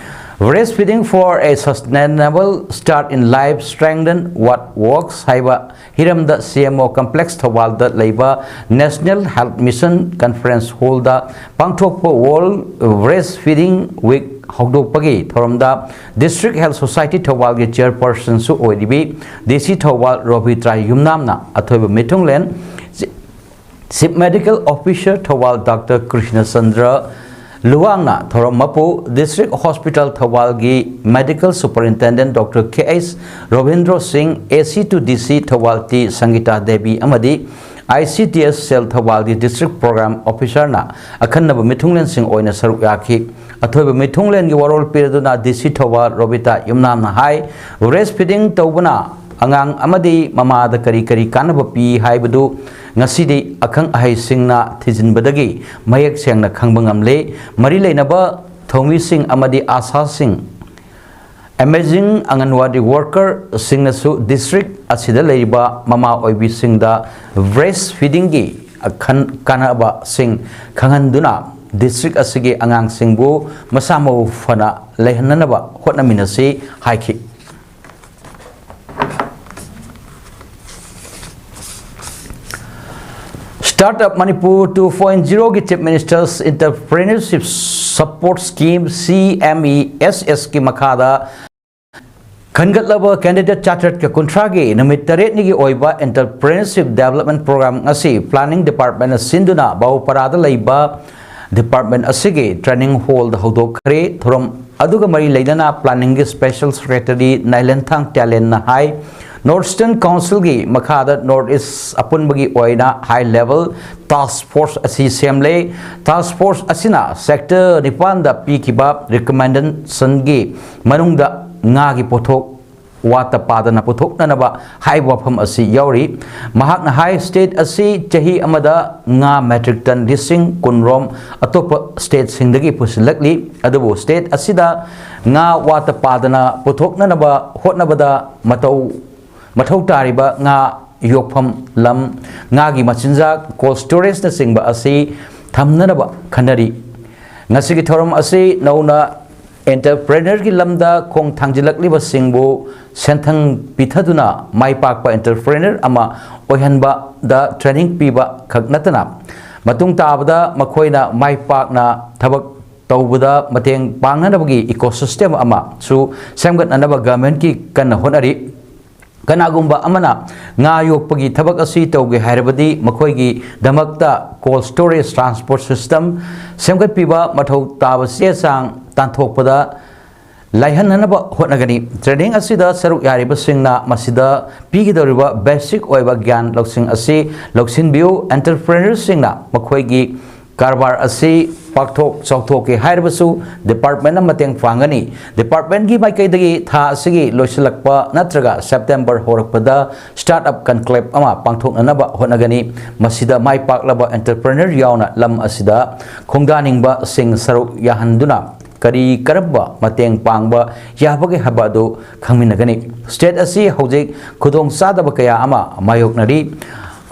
Breastfeeding for a sustainable start in life, strengthen what works ꯍꯥꯏꯕ ꯍꯤꯔꯝꯗ ꯁꯤ ꯑꯦꯝ ꯑꯣ ꯀꯝꯄ꯭ꯂꯦꯛꯁ ꯊꯧꯕꯥꯜꯗ ꯂꯩꯕ national health mission conference hall ꯄꯥꯡꯊꯣꯛꯄ ꯋꯥꯔꯜ ꯕ꯭ꯔꯦꯁ ꯐꯤꯗꯤꯡ ꯋꯤꯛ ꯍꯧꯗꯣꯛꯄꯒꯤ ꯊꯧꯔꯝꯗ ꯗꯤꯁꯇ꯭ꯔꯤꯛ ꯍꯦꯜꯊ ꯁꯣꯁꯥꯏꯇꯤ ꯊꯧꯕꯥꯜꯒꯤ ꯆꯤꯌꯔꯄꯔꯁꯟꯁꯨ ꯑꯣꯏꯔꯤꯕꯤ ꯗꯤ ꯁꯤ ꯊꯧꯕꯥꯜ ꯔꯣꯕꯤꯇ꯭ꯔꯥ ꯌꯨꯝꯅꯥꯝꯅ ꯑꯊꯣꯏꯕ ꯃꯤꯊꯨꯡꯂꯦꯟ chief medical officer Thoubal doctor Krishnachandra ꯂꯨꯋꯥꯡꯅ ꯊꯧꯔꯝ ꯃꯄꯨ, ꯗꯤꯁꯇ꯭ꯔꯤꯛ ꯍꯣꯁꯄꯤꯇꯥꯜ ꯊꯧꯕꯥꯜꯒꯤ medical superintendent doctor K H Robindro Singh, A ꯁꯤ to the C Thoubal T ꯁꯪꯒꯤꯇꯥ Devi ꯑꯃꯗꯤ I C D S cell ꯊꯧꯕꯥꯜꯒꯤ district programme ꯑꯣꯐꯤꯁꯥꯔꯅ ꯑꯈꯟꯅꯕ ꯃꯤꯊꯨꯡꯂꯦꯟꯁꯤꯡ ꯑꯣꯏꯅ ꯁꯔꯨꯛ ꯌꯥꯈꯤ꯫ ꯑꯊꯣꯏꯕ ꯃꯤꯊꯨꯡꯂꯦꯟꯒꯤ ꯋꯥꯔꯣꯜ ꯄꯤꯔꯗꯨꯅ ꯗꯤ ꯁꯤ ꯊꯧꯕꯥꯜ ꯔꯣꯕꯤꯇꯥ ꯌꯨꯝꯅꯥꯝꯅ ꯍꯥꯏ, ꯕ꯭ꯔꯦꯁ ꯐꯤꯗꯤꯡ ꯇꯧꯕꯅ ꯑꯉꯥꯡ ꯑꯃꯗꯤ ꯃꯃꯥꯗ ꯀꯔꯤ ꯀꯔꯤ ꯀꯥꯟꯅꯕ ꯄꯤ ꯍꯥꯏꯕꯗꯨ ꯉꯁꯤꯗꯤ ꯑꯈꯪ ꯑꯍꯩꯁꯤꯡꯅ ꯊꯤꯖꯤꯟꯕꯗꯒꯤ ꯃꯌꯦꯛ ꯁꯦꯡꯅ ꯈꯪꯕ ꯉꯝꯂꯦ꯫ ꯃꯔꯤ ꯂꯩꯅꯕ ꯊꯧꯃꯤꯁꯤꯡ ꯑꯃꯗꯤ ꯑꯥꯁꯥꯁꯤꯡ, ꯑꯦꯃꯦꯖꯤꯡ ꯑꯪꯒꯟꯋꯥꯗꯤ ꯋꯥꯔꯀꯔꯁꯤꯡꯅꯁꯨ ꯗꯤꯁꯇ꯭ꯔꯤꯛ ꯑꯁꯤꯗ ꯂꯩꯔꯤꯕ ꯃꯃꯥ ꯑꯣꯏꯕꯤꯁꯤꯡꯗ ꯕ꯭ꯔꯦꯁ ꯐꯤꯗꯤꯡꯒꯤ ꯑꯈꯟ-, ꯀꯥꯟꯅꯕꯁꯤꯡ ꯈꯪꯍꯟꯗꯨꯅ ꯗꯤꯁꯇ꯭ꯔꯤꯛ ꯑꯁꯤꯒꯤ ꯑꯉꯥꯡꯁꯤꯡꯕꯨ ꯃꯁꯥ ꯃꯎ ꯐꯅ ꯂꯩꯍꯟꯅꯅꯕ ꯍꯣꯠꯅꯃꯤꯟꯅꯁꯤ ꯍꯥꯏꯈꯤ꯫ Startup Manipur two point zero ꯒꯤ Chief Minister's Entrepreneurship Support Scheme, ꯁꯤ ꯑꯦꯝ ꯏ ꯑꯦꯁ ꯑꯦꯁꯀꯤ ꯃꯈꯥꯗ ꯈꯟꯒꯠꯂꯕ ꯀꯦꯟꯗꯤꯗꯦꯠ ꯆꯥꯇ꯭ꯔꯦꯠꯀ ꯀꯨꯟꯊ꯭ꯔꯥꯒꯤ ꯅꯨꯃꯤꯠ ꯇꯔꯦꯠꯅꯤꯒꯤ ꯑꯣꯏꯕ Entrepreneurship Development Program ꯑꯁꯤ ꯄ꯭ꯂꯥꯅꯤꯡ ꯗꯤꯄꯥꯔꯠꯃꯦꯟꯅ ꯁꯤꯟꯗꯨꯅ ꯕꯥꯕꯨꯄꯥꯔꯥꯗ ꯂꯩꯕ ꯗꯤꯄꯥꯔꯠꯃꯦꯟ ꯑꯁꯤꯒꯤ ꯇ꯭ꯔꯦꯅꯤꯡ ꯍꯣꯜꯗ ꯍꯧꯗꯣꯛꯈ꯭ꯔꯦ꯫ ꯊꯧꯔꯝ ꯑꯗꯨꯒ ꯃꯔꯤ ꯂꯩꯅꯅ ꯄ꯭ꯂꯥꯅꯤꯡꯒꯤ ꯁ꯭ꯄꯦꯁꯦꯜ ꯁꯦꯀ꯭ꯔꯦꯇꯔꯤ ꯅꯥꯏꯂꯦꯟꯊꯥꯡ ꯇ꯭ꯌꯥꯂꯦꯟꯅ ꯍꯥꯏ, ꯅꯣꯔꯠ ꯏꯁꯇꯔꯟ ꯀꯥꯎꯟꯁꯤꯜꯒꯤ ꯃꯈꯥꯗ ꯅꯣꯔꯠ ꯏꯁ ꯑꯄꯨꯟꯕꯒꯤ ꯑꯣꯏꯅ ꯍꯥꯏ ꯂꯦꯚꯦꯜ ꯇꯥꯁꯛ ꯐꯣꯔꯁ ꯑꯁꯤ ꯁꯦꯝꯂꯦ꯫ ꯇꯥꯁꯛ ꯐꯣꯔꯁ ꯑꯁꯤꯅ ꯁꯦꯛꯇꯔ ꯅꯤꯄꯥꯟꯗ ꯄꯤꯈꯤꯕ ꯔꯤꯀꯃꯦꯟꯗꯦꯁꯟꯒꯤ ꯃꯅꯨꯡꯗ ꯉꯥꯒꯤ ꯄꯣꯠꯊꯣꯛ ꯋꯥꯠꯇ ꯄꯥꯗꯅ ꯄꯨꯊꯣꯛꯅꯅꯕ ꯍꯥꯏꯕ ꯋꯥꯐꯝ ꯑꯁꯤ ꯌꯥꯎꯔꯤ꯫ ꯃꯍꯥꯛꯅ ꯍꯥꯏ, ꯁ꯭ꯇꯦꯠ ꯑꯁꯤ ꯆꯍꯤ ꯑꯃꯗ ꯉꯥ ꯃꯦꯇ꯭ꯔꯤꯛ ꯇꯟ ꯂꯤꯁꯤꯡ ꯀꯨꯟꯔꯣꯝ ꯑꯇꯣꯞꯄ ꯁ꯭ꯇꯦꯠꯁꯤꯡꯗꯒꯤ ꯄꯨꯁꯤꯜꯂꯛꯂꯤ꯫ ꯑꯗꯨꯕꯨ ꯁ꯭ꯇꯦꯠ ꯑꯁꯤꯗ ꯉꯥ ꯋꯥꯠꯇ ꯄꯥꯗꯅ ꯄꯨꯊꯣꯛꯅꯅꯕ ꯍꯣꯠꯅꯕꯗ ꯃꯇꯧ ꯃꯊꯧ ꯇꯥꯔꯤꯕ ꯉꯥ ꯌꯣꯛꯐꯝ ꯂꯝ, ꯉꯥꯒꯤ ꯃꯆꯤꯟꯖꯥꯛ, ꯀꯣꯜ ꯁ꯭ꯇꯣꯔꯦꯖꯅꯆꯤꯡꯕ ꯑꯁꯤ ꯊꯝꯅꯅꯕ ꯈꯟꯅꯔꯤ꯫ ꯉꯁꯤꯒꯤ ꯊꯧꯔꯝ ꯑꯁꯤ ꯅꯧꯅ ꯑꯦꯟꯇꯔꯄ꯭ꯔꯦꯅꯔꯒꯤ ꯂꯝꯗ ꯈꯣꯡ ꯊꯥꯡꯖꯤꯜꯂꯛꯂꯤꯕꯁꯤꯡꯕꯨ ꯁꯦꯟꯊꯪ ꯄꯤꯊꯗꯨꯅ ꯃꯥꯏ ꯄꯥꯛꯄ ꯑꯦꯟꯇꯔꯄ꯭ꯔꯦꯅꯔ ꯑꯃ ꯑꯣꯏꯍꯟꯕꯗ ꯇ꯭ꯔꯦꯅꯤꯡ ꯄꯤꯕ ꯈꯛ ꯅꯠꯇꯅ, ꯃꯇꯨꯡ ꯇꯥꯕꯗ ꯃꯈꯣꯏꯅ ꯃꯥꯏ ꯄꯥꯛꯅ ꯊꯕꯛ ꯇꯧꯕꯗ ꯃꯇꯦꯡ ꯄꯥꯡꯅꯅꯕꯒꯤ ꯏꯀꯣꯁꯤꯁꯇꯦꯝ ꯑꯃꯁꯨ ꯁꯦꯝꯒꯠꯅꯅꯕ ꯒꯚꯔꯟꯃꯦꯟꯠꯀꯤ ꯀꯟꯅ ꯍꯣꯠꯅꯔꯤ꯫ ꯀꯅꯥꯒꯨꯝꯕ ꯑꯃꯅ ꯉꯥ ꯌꯣꯛꯄꯒꯤ ꯊꯕꯛ ꯑꯁꯤ ꯇꯧꯒꯦ ꯍꯥꯏꯔꯕꯗꯤ ꯃꯈꯣꯏꯒꯤꯗꯃꯛꯇ ꯀꯣꯜ ꯁ꯭ꯇꯣꯔꯦꯖ, ꯇ꯭ꯔꯥꯟꯁꯄꯣꯔꯠ ꯁꯤꯁꯇꯦꯝ ꯁꯦꯝꯒꯠꯄꯤꯕ, ꯃꯊꯧ ꯇꯥꯕ ꯆꯦ ꯆꯥꯡ ꯇꯥꯟꯊꯣꯛꯄꯗ ꯂꯥꯏꯍꯟꯅꯅꯕ ꯍꯣꯠꯅꯒꯅꯤ꯫ ꯇ꯭ꯔꯦꯅꯤꯡ ꯑꯁꯤꯗ ꯁꯔꯨꯛ ꯌꯥꯔꯤꯕꯁꯤꯡꯅ ꯃꯁꯤꯗ ꯄꯤꯒꯗꯧꯔꯤꯕ ꯕꯦꯁꯤꯛ ꯑꯣꯏꯕ ꯒ꯭ꯌꯥꯟ ꯂꯧꯁꯤꯡ ꯑꯁꯤ ꯂꯧꯁꯤꯟꯕꯤꯌꯨ꯫ ꯑꯦꯟꯇꯔꯄ꯭ꯔꯦꯅꯔꯁꯤꯡꯅ ꯃꯈꯣꯏꯒꯤ ꯀꯔꯕꯥꯔ ꯑꯁꯤ ꯄꯥꯛꯊꯣꯛ ꯆꯥꯎꯊꯣꯛꯀꯦ ꯍꯥꯏꯔꯕꯁꯨ ꯗꯤꯄꯥꯔꯠꯃꯦꯟꯅ ꯃꯇꯦꯡ ꯄꯥꯡꯒꯅꯤ꯫ ꯗꯤꯄꯥꯔꯠꯃꯦꯟꯒꯤ ꯃꯥꯏꯀꯩꯗꯒꯤ ꯊꯥ ꯑꯁꯤꯒꯤ ꯂꯣꯏꯁꯤꯜꯂꯛꯄ ꯅꯠꯇ꯭ꯔꯒ ꯁꯦꯞꯇꯦꯝꯕꯔ ꯍꯧꯔꯛꯄꯗ ꯁ꯭ꯇꯥꯔꯠ ꯑꯞ ꯀꯟꯀ꯭ꯂꯦꯕ ꯑꯃ ꯄꯥꯡꯊꯣꯛꯅꯅꯕ ꯍꯣꯠꯅꯒꯅꯤ꯫ ꯃꯁꯤꯗ ꯃꯥꯏ ꯄꯥꯛꯂꯕ ꯑꯦꯟꯇꯔꯄ꯭ꯔꯦꯅꯔ ꯌꯥꯎꯅ ꯂꯝ ꯑꯁꯤꯗ ꯈꯣꯡꯗꯥꯅꯤꯡꯕꯁꯤꯡ ꯁꯔꯨꯛ ꯌꯥꯍꯟꯗꯨꯅ ꯀꯔꯤ ꯀꯔꯝꯕ ꯃꯇꯦꯡ ꯄꯥꯡꯕ ꯌꯥꯕꯒꯦ ꯍꯥꯏꯕ ꯑꯗꯨ ꯈꯪꯃꯤꯟꯅꯒꯅꯤ꯫ ꯁ꯭ꯇꯦꯠ ꯑꯁꯤ ꯍꯧꯖꯤꯛ ꯈꯨꯗꯣꯡꯆꯥꯗꯕ ꯀꯌꯥ ꯑꯃ ꯃꯥꯌꯣꯛꯅꯔꯤ꯫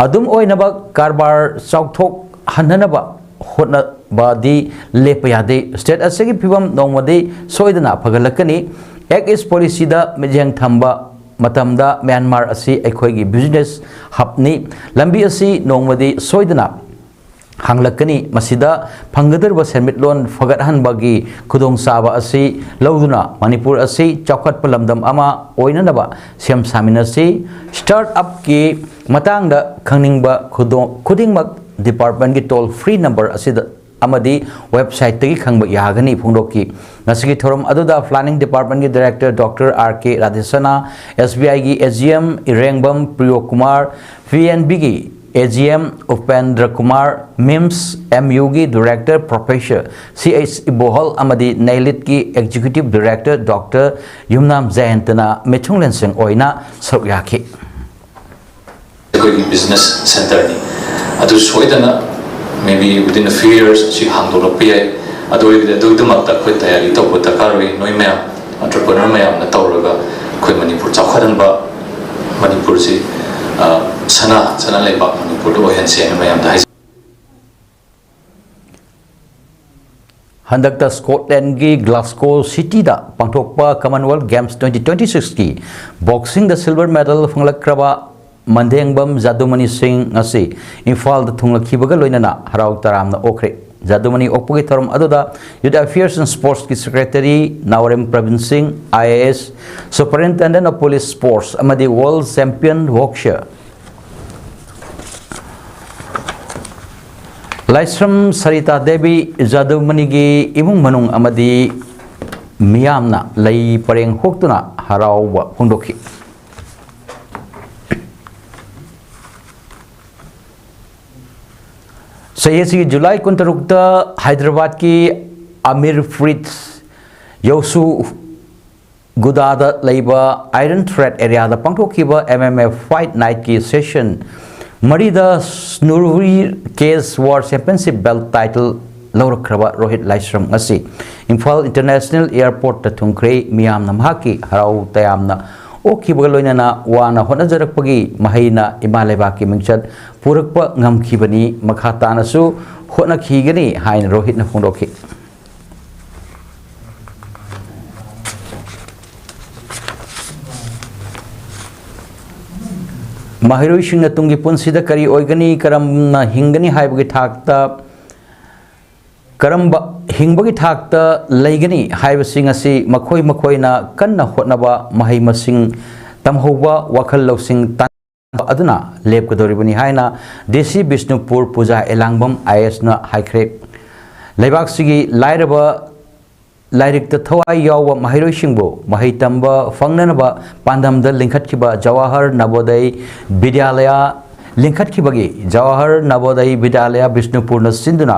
ꯑꯗꯨꯝ ꯑꯣꯏꯅꯃꯛ ꯀꯔꯕꯥꯔ ꯆꯥꯎꯊꯣꯛꯍꯟꯅꯅꯕ ꯍꯣꯠꯅꯕꯗꯤ ꯂꯦꯞꯄ ꯌꯥꯗꯦ꯫ ꯁ꯭ꯇꯦꯠ ꯑꯁꯤꯒꯤ ꯐꯤꯕꯝ ꯅꯣꯡꯃꯗꯤ ꯁꯣꯏꯗꯅ ꯐꯒꯠꯂꯛꯀꯅꯤ꯫ ꯑꯦꯛ ꯏꯁ ꯄꯣꯂꯤꯁꯤꯗ ꯃꯤꯠꯌꯦꯡ ꯊꯝꯕ ꯃꯇꯝꯗ ꯃ꯭ꯌꯥꯟꯃꯥꯔ ꯑꯁꯤ ꯑꯩꯈꯣꯏꯒꯤ ꯕꯤꯖꯤꯅꯦꯁ ꯍꯕꯅꯤ꯫ ꯂꯝꯕꯤ ꯑꯁꯤ ꯅꯣꯡꯃꯗꯤ ꯁꯣꯏꯗꯅ ꯍꯥꯡꯂꯛꯀꯅꯤ꯫ ꯃꯁꯤꯗ ꯐꯪꯒꯗꯧꯔꯤꯕ ꯁꯦꯟꯃꯤꯠꯂꯣꯟ ꯐꯒꯠꯍꯟꯕꯒꯤ ꯈꯨꯗꯣꯡꯆꯥꯕ ꯑꯁꯤ ꯂꯧꯗꯨꯅ ꯃꯅꯤꯄꯨꯔ ꯑꯁꯤ ꯆꯥꯎꯈꯠꯄ ꯂꯝꯗꯝ ꯑꯃ ꯑꯣꯏꯅꯅꯕ ꯁꯦꯝ ꯁꯥꯃꯤꯟꯅꯁꯤ꯫ ꯁ꯭ꯇꯥꯔꯠ ꯑꯞꯀꯤ ꯃꯇꯥꯡꯗ ꯈꯪꯅꯤꯡꯕ ꯈꯨꯗꯣꯡ-, ꯈꯨꯗꯤꯡꯃꯛ ꯗꯤꯄꯥꯔꯠꯃꯦꯟꯒꯤ ꯇꯣꯜ ꯐ꯭ꯔꯤ ꯅꯝꯕꯔ ꯑꯁꯤꯗ ꯑꯃꯗꯤ ꯋꯦꯕꯁꯥꯏꯠꯇꯒꯤ ꯈꯪꯕ ꯌꯥꯒꯅꯤ ꯐꯣꯡꯗꯣꯛꯈꯤ꯫ ꯉꯁꯤꯒꯤ ꯊꯧꯔꯝ ꯑꯗꯨꯗ ꯄ꯭ꯂꯥꯅꯤꯡ ꯗꯤꯄꯥꯔꯠꯃꯦꯟꯒꯤ ꯗꯥꯏꯔꯦꯛꯇꯔ ꯗꯣꯛꯇꯔ ꯑꯥꯔ ꯀꯦ ꯔꯥꯙꯦꯁꯅꯥ, ꯑꯦꯁ ꯕꯤ ꯑꯥꯏꯒꯤ A G M Irengbam Priyo Kumar, P N ꯕꯤꯒꯤ A G M Upendra Kumar, ꯃꯤꯝꯁ ꯑꯦꯝ ꯌꯨꯒꯤ director professor C H Ibohal ꯑꯃꯗꯤ ꯅꯦꯂꯤꯠꯀꯤ ꯑꯦꯛꯖꯤꯀ꯭ꯌꯨꯇꯤꯚ ꯗꯤꯔꯦꯛꯇꯔ ꯗꯣꯛꯇꯔ ꯌꯨꯝꯅꯥꯝ ꯖꯌꯟꯇꯅ ꯃꯤꯊꯨꯡꯂꯦꯟꯁꯤꯡ ꯑꯣꯏꯅ ꯁꯔꯨꯛ ꯌꯥꯈꯤ꯫ ꯑꯩꯈꯣꯏꯒꯤ ꯕꯤꯖꯤꯅꯦꯁ ꯁꯦꯟꯇꯔꯅꯤ꯫ ꯑꯗꯨ ꯁꯣꯏꯗꯅ, maybe within a few years, ꯁꯤ ꯍꯥꯡꯗꯣꯛꯂꯛꯄ ꯌꯥꯏ꯫ ꯑꯗꯨ ꯑꯣꯏꯔꯒꯗꯤ ꯑꯗꯨꯒꯤꯗꯃꯛꯇ ꯑꯩꯈꯣꯏ ꯇꯌꯥꯔꯤ ꯇꯧꯕ ꯗꯔꯀꯥꯔ ꯑꯣꯏ꯫ ꯅꯣꯏ ꯃꯌꯥꯝ, ꯑꯣꯟꯇꯔꯄ꯭ꯔꯤꯅꯔ ꯃꯌꯥꯝꯅ ꯇꯧꯔꯒ ꯑꯩꯈꯣꯏ ꯃꯅꯤꯄꯨꯔ ꯆꯥꯎꯈꯠꯍꯟꯕ, ꯃꯅꯤꯄꯨꯔꯁꯤ, ꯑ, ꯁꯅꯥ, ꯁꯅꯥ ꯂꯩꯕꯥꯛ ꯃꯅꯤꯄꯨꯔꯗ ꯑꯣꯏꯍꯟꯁꯦꯅ ꯃꯌꯥꯝꯗ ꯍꯥꯏꯖ- ꯍꯟꯗꯛꯇ ꯁ꯭ꯀꯣꯠꯂꯦꯟꯒꯤ ꯒ꯭ꯂꯥꯁꯀꯣ ꯁꯤꯇꯤꯗ ꯄꯥꯡꯊꯣꯛꯄ ꯀꯃꯟꯋꯦꯜꯊ ꯒꯦꯝꯁ ꯇ꯭ꯋꯦꯟꯇꯤ ꯇ꯭ꯋꯦꯟꯇꯤ ꯁꯤꯛꯁꯀꯤ ꯕꯣꯛꯁꯤꯡꯗ ꯁꯤꯜꯚꯔ ꯃꯦꯗꯜ ꯐꯪꯂꯛꯈ꯭ꯔꯕ ꯃꯟꯗꯦꯡꯕꯝ ꯖꯥꯗꯨꯃꯅꯤ ꯁꯤꯡ ꯉꯁꯤ ꯏꯝꯐꯥꯜꯗ ꯊꯨꯡꯂꯛꯈꯤꯕꯒ ꯂꯣꯏꯅꯅ ꯍꯔꯥꯎ ꯇꯔꯥꯝꯅ ꯑꯣꯛꯈ꯭ꯔꯦ꯫ ꯖꯥꯗꯨꯃꯅꯤ ꯑꯣꯛꯄꯒꯤ ꯊꯧꯔꯝ ꯑꯗꯨꯗ Youth Affairs and Sportsꯀꯤ ꯁꯦꯀ꯭ꯔꯦꯇꯔꯤ ꯅꯥꯎꯔꯦꯝ ꯄ꯭ꯔꯕꯤꯟ ꯁꯤꯡ, I A S, Superintendent of Police Sports ꯑꯃꯗꯤ ꯋꯥꯔꯜꯗ ꯆꯦꯝꯄꯤꯌꯟ ꯕꯣꯛꯁꯔ ꯂꯥꯏꯁ꯭ꯔꯝ ꯁꯔꯤꯇꯥ ꯗꯦꯕꯤ, ꯖꯥꯗꯨꯃꯅꯤꯒꯤ ꯏꯃꯨꯡ ꯃꯅꯨꯡ ꯑꯃꯗꯤ ꯃꯤꯌꯥꯝꯅ ꯂꯩ ꯄꯔꯦꯡ ꯍꯨꯛꯇꯨꯅ ꯍꯔꯥꯎꯕ ꯐꯣꯡꯗꯣꯛꯈꯤ꯫ ꯆꯍꯤ ꯑꯁꯤꯒꯤ ꯖꯨꯂꯥꯏ ꯀꯨꯟꯇꯔꯨꯛꯇ ꯍꯥꯏꯗ꯭ꯔꯕꯥꯗꯀꯤ ꯑꯃꯤꯔ ꯐ꯭ꯔꯤꯠꯁ ꯌꯧꯁꯨ ꯒꯨꯗꯥꯗ ꯂꯩꯕ ꯑꯥꯏꯔꯟ ꯊ꯭ꯔꯦꯠ ꯑꯦꯔꯤꯌꯥꯗ ꯄꯥꯡꯊꯣꯛꯈꯤꯕ ꯑꯦꯝ ꯑꯦꯝ ꯑꯦ ꯐꯥꯏꯠ ꯅꯥꯏꯠꯀꯤ ꯁꯦꯁꯟ ꯃꯔꯤꯗ ꯁ꯭ꯅꯨꯔꯤ ꯀꯦꯁ ꯋꯥꯔ ꯆꯦꯝꯄꯤꯌꯟꯁꯤꯞ ꯕꯦꯜꯠ ꯇꯥꯏꯇꯜ ꯂꯧꯔꯛꯈ꯭ꯔꯕ ꯔꯣꯍꯤꯠ ꯂꯥꯏꯁ꯭ꯔꯝ ꯑꯁꯤ ꯏꯝꯐꯥꯜ ꯏꯟꯇꯔꯅꯦꯁꯅꯦꯜ ꯑꯦꯌꯔꯄꯣꯔꯠꯇ ꯊꯨꯡꯈ꯭ꯔꯦ꯫ ꯃꯤꯌꯥꯝꯅ ꯃꯍꯥꯛꯀꯤ ꯍꯔꯥꯎ ꯇꯌꯥꯝꯅ ꯑꯣꯛꯈꯤꯕꯒ ꯂꯣꯏꯅꯅ ꯋꯥꯅ ꯍꯣꯠꯅꯖꯔꯛꯄꯒꯤ ꯃꯍꯩꯅ ꯏꯃꯥ ꯂꯩꯕꯥꯛꯀꯤ ꯃꯤꯡꯆꯠ ꯄꯨꯔꯛꯄ ꯉꯝꯈꯤꯕꯅꯤ꯫ ꯃꯈꯥ ꯇꯥꯅꯁꯨ ꯍꯣꯠꯅꯈꯤꯒꯅꯤ ꯍꯥꯏꯅ ꯔꯣꯍꯤꯠꯅ ꯐꯣꯡꯗꯣꯛꯈꯤ꯫ ꯃꯍꯩꯔꯣꯏꯁꯤꯡꯅ ꯇꯨꯡꯒꯤ ꯄꯨꯟꯁꯤꯗ ꯀꯔꯤ ꯑꯣꯏꯒꯅꯤ, ꯀꯔꯝꯅ ꯍꯤꯡꯒꯅꯤ ꯍꯥꯏꯕꯒꯤ ꯊꯥꯛꯇ, ꯀꯔꯝꯕ ꯍꯤꯡꯕꯒꯤ ꯊꯥꯛꯇ ꯂꯩꯒꯅꯤ ꯍꯥꯏꯕꯁꯤꯡ ꯑꯁꯤ ꯃꯈꯣꯏ ꯃꯈꯣꯏꯅ ꯀꯟꯅ ꯍꯣꯠꯅꯕ, ꯃꯍꯩ ꯃꯁꯤꯡ ꯇꯝꯍꯧꯕ, ꯋꯥꯈꯜ ꯂꯧꯁꯤꯡ ꯇꯥꯟꯕ ꯑꯗꯨꯅ ꯂꯦꯞꯀꯗꯧꯔꯤꯕꯅꯤ ꯍꯥꯏꯅ ꯗꯤ ꯁꯤ ꯕꯤꯁꯅꯨꯄꯨꯔ ꯄꯨꯖꯥ ꯑꯦꯂꯥꯡꯕꯝ ꯑꯥꯏ ꯑꯦꯁꯅ ꯍꯥꯏꯈ꯭ꯔꯦ꯫ ꯂꯩꯕꯥꯛꯁꯤꯒꯤ ꯂꯥꯏꯔꯕ ꯂꯥꯏꯔꯤꯛꯇ ꯊꯋꯥꯏ ꯌꯥꯎꯕ ꯃꯍꯩꯔꯣꯏꯁꯤꯡꯕꯨ ꯃꯍꯩ ꯇꯝꯕ ꯐꯪꯅꯅꯕ ꯄꯥꯟꯗꯝꯗ ꯂꯤꯡꯈꯠꯈꯤꯕ ꯖꯋꯥꯍꯔ ꯅꯕꯣꯗꯌ ꯕꯤꯗ꯭ꯌꯥꯂꯌꯥ ꯂꯤꯡꯈꯠꯈꯤꯕꯒꯤ ꯖꯋꯥꯍꯔ ꯅꯕꯣꯗꯌ ꯕꯤꯗ꯭ꯌꯥꯂꯌ ꯕꯤꯁꯅꯨꯄꯨꯔꯅ ꯁꯤꯟꯗꯨꯅ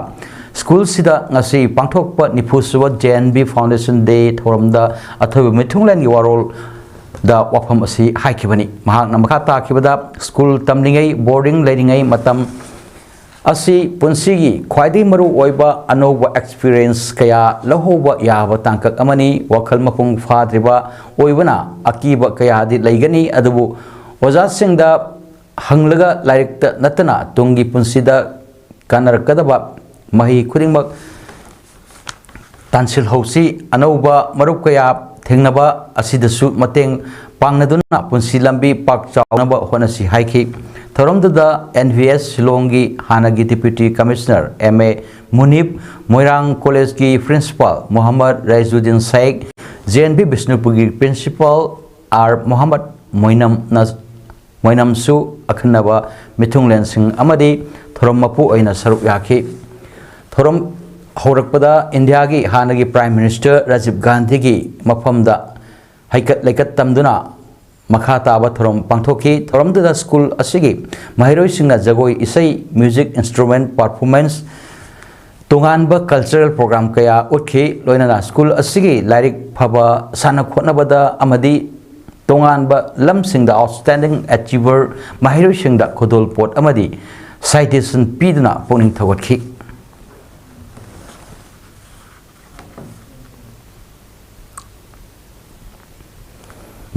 ꯁ꯭ꯀꯨꯜꯁꯤꯗ ꯉꯁꯤ ꯄꯥꯡꯊꯣꯛꯄ ꯅꯤꯐꯨ ꯁꯨꯕ J N V Foundation Day ꯊꯧꯔꯝꯗ ꯑꯊꯣꯏꯕ ꯃꯤꯊꯨꯡꯂꯦꯟꯒꯤ ꯋꯥꯔꯣꯜꯗ ꯋꯥꯐꯝ ꯑꯁꯤ ꯍꯥꯏꯈꯤꯕꯅꯤ꯫ ꯃꯍꯥꯛꯅ ꯃꯈꯥ ꯇꯥꯈꯤꯕꯗ, ꯁ꯭ꯀꯨꯜ ꯇꯝꯂꯤꯉꯩ, ꯕꯣꯔꯗꯤꯡ ꯂꯩꯔꯤꯉꯩ ꯃꯇꯝ ꯑꯁꯤ ꯄꯨꯟꯁꯤꯒꯤ ꯈ꯭ꯋꯥꯏꯗꯒꯤ ꯃꯔꯨ ꯑꯣꯏꯕ ꯑꯅꯧꯕ experience ꯀꯌꯥ ꯂꯧꯍꯧꯕ ꯌꯥꯕ ꯇꯥꯡꯀꯛ ꯑꯃꯅꯤ꯫ ꯋꯥꯈꯜ ꯃꯄꯨꯡ ꯐꯥꯗ꯭ꯔꯤꯕ ꯑꯣꯏꯕꯅ ꯑꯀꯤꯕ ꯀꯌꯥꯗꯤ ꯂꯩꯒꯅꯤ, ꯑꯗꯨꯕꯨ ꯑꯣꯖꯥꯁꯤꯡꯗ ꯍꯪꯂꯒ ꯂꯥꯏꯔꯤꯛꯇ ꯅꯠꯇꯅ ꯇꯨꯡꯒꯤ ꯄꯨꯟꯁꯤꯗ ꯀꯥꯟꯅꯔꯛꯀꯗꯕ ꯃꯍꯩ ꯈꯨꯗꯤꯡꯃꯛ ꯇꯥꯟꯁꯤꯜꯍꯧꯁꯤ꯫ ꯑꯅꯧꯕ ꯃꯔꯨꯞ ꯀꯌꯥ ꯊꯦꯡꯅꯕ ꯑꯁꯤꯗꯁꯨ ꯃꯇꯦꯡ ꯄꯥꯡꯅꯗꯨꯅ ꯄꯨꯟꯁꯤ ꯂꯝꯕꯤ ꯄꯥꯛ ꯆꯥꯎꯅꯕ ꯍꯣꯠꯅꯁꯤ ꯍꯥꯏꯈꯤ꯫ ꯊꯧꯔꯝꯗꯨꯗ N V S ꯁꯤꯂꯣꯡꯒꯤ ꯍꯥꯟꯅꯒꯤ Deputy Commissioner M A ꯃꯨꯅꯤꯞ, ꯃꯣꯏꯔꯥꯡ ꯀꯣꯂꯦꯖꯀꯤ Principal Mohammad ꯔꯥꯏꯖꯨꯗꯤꯟ ꯁꯥꯏꯛ, J N V ꯕꯤꯁꯅꯨꯄꯨꯔꯒꯤ Principal R Mohammad ꯃꯣꯏꯅꯝꯅ ꯃꯣꯏꯅꯝꯁꯨ ꯑꯈꯟꯅꯕ ꯃꯤꯊꯨꯡꯂꯦꯟꯁꯤꯡ ꯑꯃꯗꯤ ꯊꯧꯔꯝ ꯃꯄꯨ ꯑꯣꯏꯅ ꯁꯔꯨꯛ ꯌꯥꯈꯤ꯫ ꯊꯧꯔꯝ ꯍꯧꯔꯛꯄꯗ ꯏꯟꯗꯤꯌꯥꯒꯤ ꯍꯥꯟꯅꯒꯤ Prime Minister ꯔꯥꯖꯤꯕ ꯒꯥꯟꯙꯤꯒꯤ ꯃꯐꯝꯗ ꯍꯩꯀꯠ ꯂꯩꯀꯠ ꯇꯝꯗꯨꯅ ꯃꯈꯥ ꯇꯥꯕ ꯊꯧꯔꯝ ꯄꯥꯡꯊꯣꯛꯈꯤ꯫ ꯊꯧꯔꯝꯗꯨꯗ ꯁ꯭ꯀꯨꯜ ꯑꯁꯤꯒꯤ ꯃꯍꯩꯔꯣꯏꯁꯤꯡꯅ ꯖꯒꯣꯏ ꯏꯁꯩ, music instrument performance, ꯇꯣꯉꯥꯟꯕ cultural program ꯀꯌꯥ ꯎꯠꯈꯤ꯫ ꯂꯣꯏꯅꯅ ꯁ꯭ꯀꯨꯜ ꯑꯁꯤꯒꯤ ꯂꯥꯏꯔꯤꯛ ꯐꯕ, ꯁꯥꯟꯅ ꯈꯣꯠꯅꯕꯗ ꯑꯃꯗꯤ ꯇꯣꯉꯥꯟꯕ ꯂꯝꯁꯤꯡꯗ outstanding achiever ꯃꯍꯩꯔꯣꯏꯁꯤꯡꯗ ꯈꯨꯗꯣꯜꯄꯣꯠ ꯑꯃꯗꯤ citation ꯄꯤꯗꯨꯅ ꯄꯨꯛꯅꯤꯡ ꯊꯧꯒꯠꯈꯤ꯫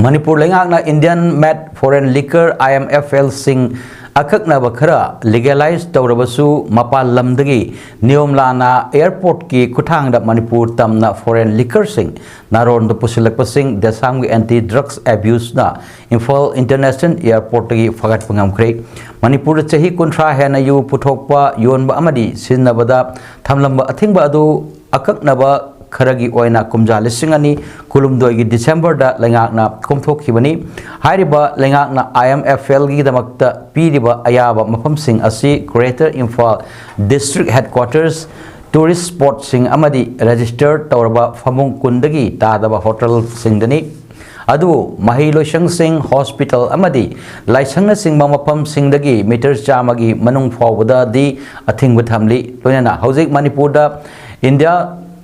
ꯃꯅꯤꯄꯨꯔ ꯂꯩꯉꯥꯛꯅ Indian made foreign liquor, I M F L ꯁꯤꯡ ꯑꯀꯛꯅꯕ ꯈꯔ legalize ꯇꯧꯔꯕꯁꯨ, ꯃꯄꯥꯟ ꯂꯝꯗꯒꯤ ꯅꯤꯌꯣꯝ ꯂꯥꯟꯅ airport ꯀꯤ ꯈꯨꯠꯊꯥꯡꯗ ꯃꯅꯤꯄꯨꯔ ꯇꯝꯅ foreign liquor ꯁꯤꯡ ꯅꯥꯔꯣꯟꯗ ꯄꯨꯁꯤꯜꯂꯛꯄꯁꯤꯡ ꯗꯦꯁꯥꯝꯒꯤ Anti Drugs Abuse ꯅ ꯏꯝꯐꯥꯜ International Airport ꯇꯒꯤ ꯐꯥꯒꯠꯄ ꯉꯝꯈ꯭ꯔꯦ꯫ ꯃꯅꯤꯄꯨꯔꯗ ꯆꯍꯤ ꯀꯨꯟꯊ꯭ꯔꯥ ꯍꯦꯟꯅ ꯌꯨ ꯄꯨꯊꯣꯛꯄ, ꯌꯣꯟꯕ ꯑꯃꯗꯤ ꯁꯤꯖꯤꯟꯅꯕꯗ ꯊꯝꯂꯝꯕ ꯑꯊꯤꯡꯕ ꯑꯗꯨ ꯑꯀꯛꯅꯕ ꯈꯔꯒꯤ ꯑꯣꯏꯅ ꯀꯨꯝꯖꯥ ꯂꯤꯁꯤꯡ ꯑꯅꯤ ꯀꯨꯟꯍꯨꯝꯗꯣꯏꯒꯤ December ꯗ ꯂꯩꯉꯥꯛꯅ ꯀꯣꯝꯊꯣꯛꯈꯤꯕꯅꯤ꯫ ꯍꯥꯏꯔꯤꯕ ꯂꯩꯉꯥꯛꯅ I M F L ꯒꯤꯗꯃꯛꯇ ꯄꯤꯔꯤꯕ ꯑꯌꯥꯕ ꯃꯐꯝꯁꯤꯡ ꯑꯁꯤ Greater Imphal District Headquarters, tourist spot ꯁꯤꯡ ꯑꯃꯗꯤ register ꯇꯧꯔꯕ ꯐꯃꯨꯡ ꯀꯨꯟꯗꯒꯤ ꯇꯥꯗꯕ hotel ꯁꯤꯡꯗꯅꯤ꯫ ꯑꯗꯨꯕꯨ ꯃꯍꯩ ꯂꯣꯏꯁꯪꯁꯤꯡ, ꯍꯣꯁꯄꯤꯇꯥꯜ ꯑꯃꯗꯤ ꯂꯥꯏꯁꯪꯅꯆꯤꯡꯕ ꯃꯐꯝꯁꯤꯡꯗꯒꯤ ꯃꯤꯇꯔ ꯆꯥꯝꯃꯒꯤ ꯃꯅꯨꯡ ꯐꯥꯎꯕꯗꯗꯤ ꯑꯊꯤꯡꯕ ꯊꯝꯂꯤ꯫ ꯂꯣꯏꯅꯅ ꯍꯧꯖꯤꯛ ꯃꯅꯤꯄꯨꯔꯗ India,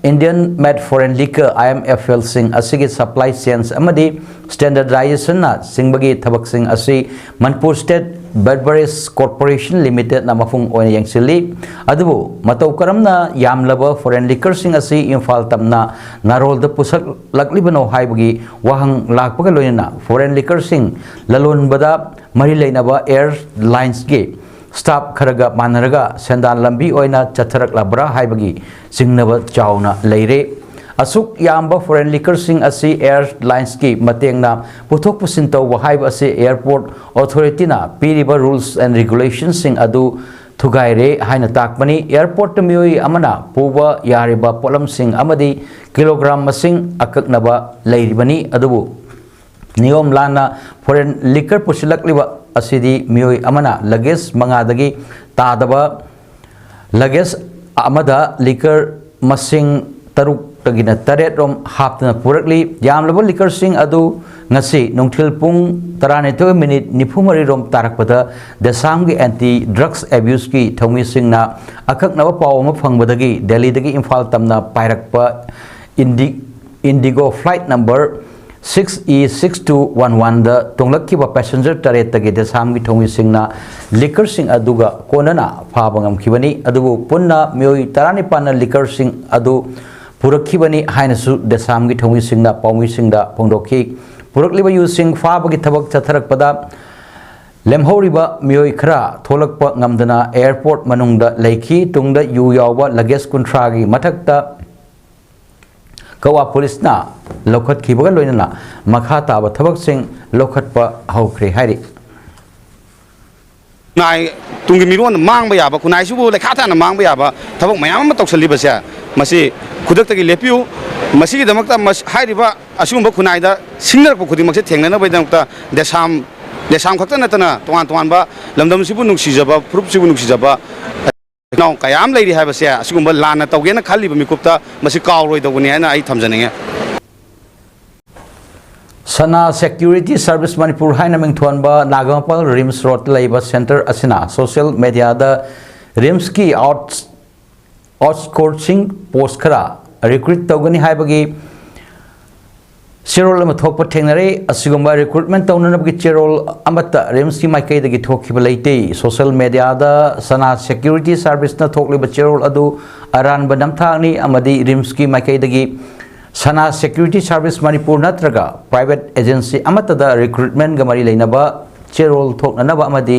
Indian Made Foreign Liquor, I M F L ꯁꯤꯡ ꯑꯁꯤꯒꯤ ꯁꯄ꯭ꯂꯥꯏ ꯆꯦꯟꯁ ꯑꯃꯗꯤ ꯁ꯭ꯇꯦꯟꯗꯔꯗꯥꯏꯖꯦꯁꯟꯅ ꯆꯤꯡꯕꯒꯤ ꯊꯕꯛꯁꯤꯡ ꯑꯁꯤ ꯃꯅꯤꯄꯨꯔ ꯁ꯭ꯇꯦꯠ ꯕꯦꯚꯔꯦꯖ ꯀꯣꯔꯄꯣꯔꯦꯁꯟ ꯂꯤꯃꯤꯇꯦꯗꯅ ꯃꯄꯨꯡ ꯑꯣꯏꯅ ꯌꯦꯡꯁꯤꯜꯂꯤ꯫ ꯑꯗꯨꯕꯨ ꯃꯇꯧ ꯀꯔꯝꯅ ꯌꯥꯝꯂꯕ ꯐꯣꯔꯦꯟ ꯂꯤꯀꯔꯁꯤꯡ ꯑꯁꯤ ꯏꯝꯐꯥꯜ ꯇꯝꯅ ꯅꯥꯔꯣꯜꯗ ꯄꯨꯁꯛꯂꯛꯂꯤꯕꯅꯣ ꯍꯥꯏꯕꯒꯤ ꯋꯥꯍꯪ ꯂꯥꯛꯄꯒ ꯂꯣꯏꯅꯅ ꯐꯣꯔꯦꯟ ꯂꯤꯀꯔꯁꯤꯡ ꯂꯂꯣꯟꯕꯗ ꯃꯔꯤ ꯂꯩꯅꯕ ꯑꯦꯌꯔꯂꯥꯏꯟꯁꯀꯤ ꯁ꯭ꯇꯥꯐ ꯈꯔꯒ ꯃꯥꯟꯅꯔꯒ ꯁꯦꯟꯗꯥꯟ ꯂꯝꯕꯤ ꯑꯣꯏꯅ ꯆꯠꯊꯔꯛꯂꯕ꯭ꯔꯥ ꯍꯥꯏꯕꯒꯤ ꯆꯤꯡꯅꯕ ꯆꯥꯎꯅ ꯂꯩꯔꯦ꯫ ꯑꯁꯨꯛ ꯌꯥꯝꯕ ꯐꯣꯔꯦꯟ ꯂꯤꯀꯔꯁꯤꯡ ꯑꯁꯤ ꯑꯦꯌꯔꯂꯥꯏꯟꯁꯀꯤ ꯃꯇꯦꯡꯅ ꯄꯨꯊꯣꯛ ꯄꯨꯁꯤꯟ ꯇꯧꯕ ꯍꯥꯏꯕ ꯑꯁꯤ ꯑꯦꯌꯔꯄꯣꯔꯠ ꯑꯣꯊꯣꯔꯤꯇꯤꯅ ꯄꯤꯔꯤꯕ ꯔꯨꯜꯁ ꯑꯦꯟ ꯔꯤꯒꯨꯂꯦꯁꯟꯁꯤꯡ ꯑꯗꯨ ꯊꯨꯒꯥꯏꯔꯦ ꯍꯥꯏꯅ ꯇꯥꯛꯄꯅꯤ꯫ ꯑꯦꯌꯔꯄꯣꯔꯠꯇ ꯃꯤꯑꯣꯏ ꯑꯃꯅ ꯄꯨꯕ ꯌꯥꯔꯤꯕ ꯄꯣꯠꯂꯝꯁꯤꯡ ꯑꯃꯗꯤ ꯀꯤꯂꯣꯒ꯭ꯔꯥꯝ ꯃꯁꯤꯡ ꯑꯀꯛꯅꯕ ꯂꯩꯔꯤꯕꯅꯤ꯫ ꯑꯗꯨꯕꯨ ꯅꯤꯌꯣꯝ ꯂꯥꯟꯅ ꯐꯣꯔꯦꯟ ꯂꯤꯀꯔ ꯄꯨꯁꯤꯜꯂꯛꯂꯤꯕ ꯑꯁꯤꯗꯤ ꯃꯤꯑꯣꯏ ꯑꯃꯅ ꯂꯒꯦꯖ ꯃꯉꯥꯗꯒꯤ ꯇꯥꯗꯕ, ꯂꯒꯦꯖ ꯑꯃꯗ ꯂꯤꯀꯔ ꯃꯁꯤꯡ ꯇꯔꯨꯛꯇꯒꯤꯅ ꯇꯔꯦꯠ ꯔꯣꯝ ꯍꯥꯞꯇꯨꯅ ꯄꯨꯔꯛꯂꯤ꯫ ꯌꯥꯝꯂꯕ ꯂꯤꯀꯔꯁꯤꯡ ꯑꯗꯨ ꯉꯁꯤ ꯅꯨꯡꯊꯤꯜ ꯄꯨꯡ ꯇꯔꯥꯅꯤꯊꯣꯏ ꯃꯤꯅꯤꯠ ꯅꯤꯐꯨ ꯃꯔꯤ ꯔꯣꯝ ꯇꯥꯔꯛꯄꯗ ꯗꯦꯁꯥꯝꯒꯤ ꯑꯦꯟꯇꯤ ꯗ꯭ꯔꯒꯁ ꯑꯦꯕ꯭ꯌꯨꯁꯀꯤ ꯊꯧꯃꯤꯁꯤꯡꯅ ꯑꯀꯛꯅꯕ ꯄꯥꯎ ꯑꯃ ꯐꯪꯕꯗꯒꯤ ꯗꯦꯜꯂꯤꯗꯒꯤ ꯏꯝꯐꯥꯜ ꯇꯝꯅ ꯄꯥꯏꯔꯛꯄ ꯏꯟꯗꯤ-, IndiGo flight number six E six two one ꯋꯥꯟꯗ ꯇꯣꯡꯂꯛꯈꯤꯕ ꯄꯦꯁꯦꯟꯖꯔ ꯇꯔꯦꯠꯇꯒꯤ ꯗꯦꯁꯥꯝꯒꯤ ꯊꯧꯃꯤꯁꯤꯡꯅ ꯂꯤꯀꯔꯁꯤꯡ ꯑꯗꯨꯒ ꯀꯣꯟꯅꯅ ꯐꯥꯕ ꯉꯝꯈꯤꯕꯅꯤ꯫ ꯑꯗꯨꯕꯨ ꯄꯨꯟꯅ ꯃꯤꯑꯣꯏ ꯇꯔꯥꯅꯤꯄꯥꯟꯅ ꯂꯤꯀꯔꯁꯤꯡ ꯑꯗꯨ ꯄꯨꯔꯛꯈꯤꯕꯅꯤ ꯍꯥꯏꯅꯁꯨ ꯗꯦꯁꯥꯝꯒꯤ ꯊꯧꯃꯤꯁꯤꯡꯅ ꯄꯥꯎꯃꯤꯁꯤꯡꯗ ꯐꯣꯡꯗꯣꯛꯈꯤ꯫ ꯄꯨꯔꯛꯂꯤꯕ ꯌꯨꯁꯤꯡ ꯐꯥꯕꯒꯤ ꯊꯕꯛ ꯆꯠꯊꯔꯛꯄꯗ ꯂꯦꯝꯍꯧꯔꯤꯕ ꯃꯤꯑꯣꯏ ꯈꯔ ꯊꯣꯛꯂꯛꯄ ꯉꯝꯗꯅ ꯑꯦꯌꯔꯄꯣꯔꯠ ꯃꯅꯨꯡꯗ ꯂꯩꯈꯤ꯫ ꯇꯨꯡꯗ ꯌꯨ ꯌꯥꯎꯕ ꯂꯒꯦꯖ ꯀꯨꯟꯊ꯭ꯔꯥꯒꯤ ꯃꯊꯛꯇ ꯀꯛꯋꯥ ꯄꯨꯂꯤꯁꯅ ꯂꯧꯈꯠꯈꯤꯕꯒ ꯂꯣꯏꯅꯅ ꯃꯈꯥ ꯇꯥꯕ ꯊꯕꯛꯁꯤꯡ ꯂꯧꯈꯠꯄ ꯍꯧꯈ꯭ꯔꯦ ꯍꯥꯏꯔꯤ꯫ ꯈꯨꯟꯅꯥꯏ ꯇꯨꯡꯒꯤ ꯃꯤꯔꯣꯟ ꯃꯥꯡꯕ ꯌꯥꯕ, ꯈꯨꯟꯅꯥꯏꯁꯤꯕꯨ ꯂꯩꯈꯥ ꯇꯥꯅ ꯃꯥꯡꯕ ꯌꯥꯕ ꯊꯕꯛ ꯃꯌꯥꯝ ꯑꯃ ꯇꯧꯁꯜꯂꯤꯕꯁꯦ, ꯃꯁꯤ ꯈꯨꯗꯛꯇꯒꯤ ꯂꯦꯞꯄꯤꯌꯨ꯫ ꯃꯁꯤꯒꯤꯗꯃꯛꯇ ꯃꯁ-, ꯍꯥꯏꯔꯤꯕ ꯑꯁꯤꯒꯨꯝꯕ ꯈꯨꯟꯅꯥꯏꯗ ꯁꯤꯡꯅꯔꯛꯄ ꯈꯨꯗꯤꯡꯃꯛꯁꯦ ꯊꯦꯡꯅꯅꯕꯒꯤꯗꯃꯛꯇ ꯗꯦꯁꯥꯝ, ꯗꯦꯁꯥꯝ ꯈꯛꯇ ꯅꯠꯇꯅ ꯇꯣꯉꯥꯟ ꯇꯣꯉꯥꯟꯕ ꯂꯝꯗꯝꯁꯤꯕꯨ ꯅꯨꯡꯁꯤꯖꯕ, ꯐꯨꯔꯨꯞꯁꯤꯕꯨ ꯅꯨꯡꯁꯤꯖꯕ ꯏꯅꯥꯎ ꯀꯌꯥ ꯑꯃ ꯂꯩꯔꯤ ꯍꯥꯏꯕꯁꯦ, ꯑꯁꯤꯒꯨꯝꯕ ꯂꯥꯟꯅ ꯇꯧꯒꯦꯅ ꯈꯜꯂꯤꯕ ꯃꯤꯀꯨꯞꯇ ꯃꯁꯤ ꯀꯥꯎꯔꯣꯏꯗꯧꯕꯅꯤ ꯍꯥꯏꯅ ꯑꯩ ꯊꯝꯖꯅꯤꯡꯉꯦ꯫ ꯁꯅꯥ ꯁꯦꯀ꯭ꯌꯨꯔꯤꯇꯤ ꯁꯥꯔꯚꯤꯁ ꯃꯅꯤꯄꯨꯔ ꯍꯥꯏꯅ ꯃꯤꯡꯊꯣꯟꯕ ꯅꯥꯒꯥꯃꯄꯥꯜ ꯔꯤꯝꯁ ꯔꯣꯗꯇ ꯂꯩꯕ ꯁꯦꯟꯇꯔ ꯑꯁꯤꯅ ꯁꯣꯁꯤꯌꯦꯜ ꯃꯦꯗꯤꯌꯥꯗ ꯔꯤꯝꯁꯀꯤ ꯑꯥꯎꯠ ꯑꯥꯎꯠꯁꯣꯔꯁꯤꯡ ꯄꯣꯁ ꯈꯔ ꯔꯤꯀ꯭ꯔꯨꯠ ꯇꯧꯒꯅꯤ ꯍꯥꯏꯕꯒꯤ ꯆꯦꯔꯣꯜ ꯑꯃ ꯊꯣꯛꯄ ꯊꯦꯡꯅꯔꯦ꯫ ꯑꯁꯤꯒꯨꯝꯕ ꯔꯤꯀ꯭ꯔꯨꯠꯃꯦꯟ ꯇꯧꯅꯅꯕꯒꯤ ꯆꯦꯔꯣꯜ ꯑꯃꯠꯇ ꯔꯤꯝꯁꯀꯤ ꯃꯥꯏꯀꯩꯗꯒꯤ ꯊꯣꯛꯈꯤꯕ ꯂꯩꯇꯦ꯫ ꯁꯣꯁꯤꯌꯦꯜ ꯃꯦꯗꯤꯌꯥꯗ ꯁꯅꯥ ꯁꯦꯀ꯭ꯌꯨꯔꯤꯇꯤ ꯁꯥꯔꯚꯤꯁꯅ ꯊꯣꯛꯂꯤꯕ ꯆꯦꯔꯣꯜ ꯑꯗꯨ ꯑꯔꯥꯟꯕ ꯅꯝꯊꯥꯛꯅꯤ ꯑꯃꯗꯤ ꯔꯤꯝꯁꯀꯤ ꯃꯥꯏꯀꯩꯗꯒꯤ ꯁꯅꯥ ꯁꯦꯀ꯭ꯌꯨꯔꯤꯇꯤ ꯁꯥꯔꯚꯤꯁ ꯃꯅꯤꯄꯨꯔ ꯅꯠꯇ꯭ꯔꯒ ꯄ꯭ꯔꯥꯏꯚꯦꯠ ꯑꯦꯖꯦꯟꯁꯤ ꯑꯃꯠꯇꯗ ꯔꯤꯀ꯭ꯔꯨꯠꯃꯦꯟꯒ ꯃꯔꯤ ꯂꯩꯅꯕ ꯆꯦꯔꯣꯜ ꯊꯣꯛꯅꯅꯕ ꯑꯃꯗꯤ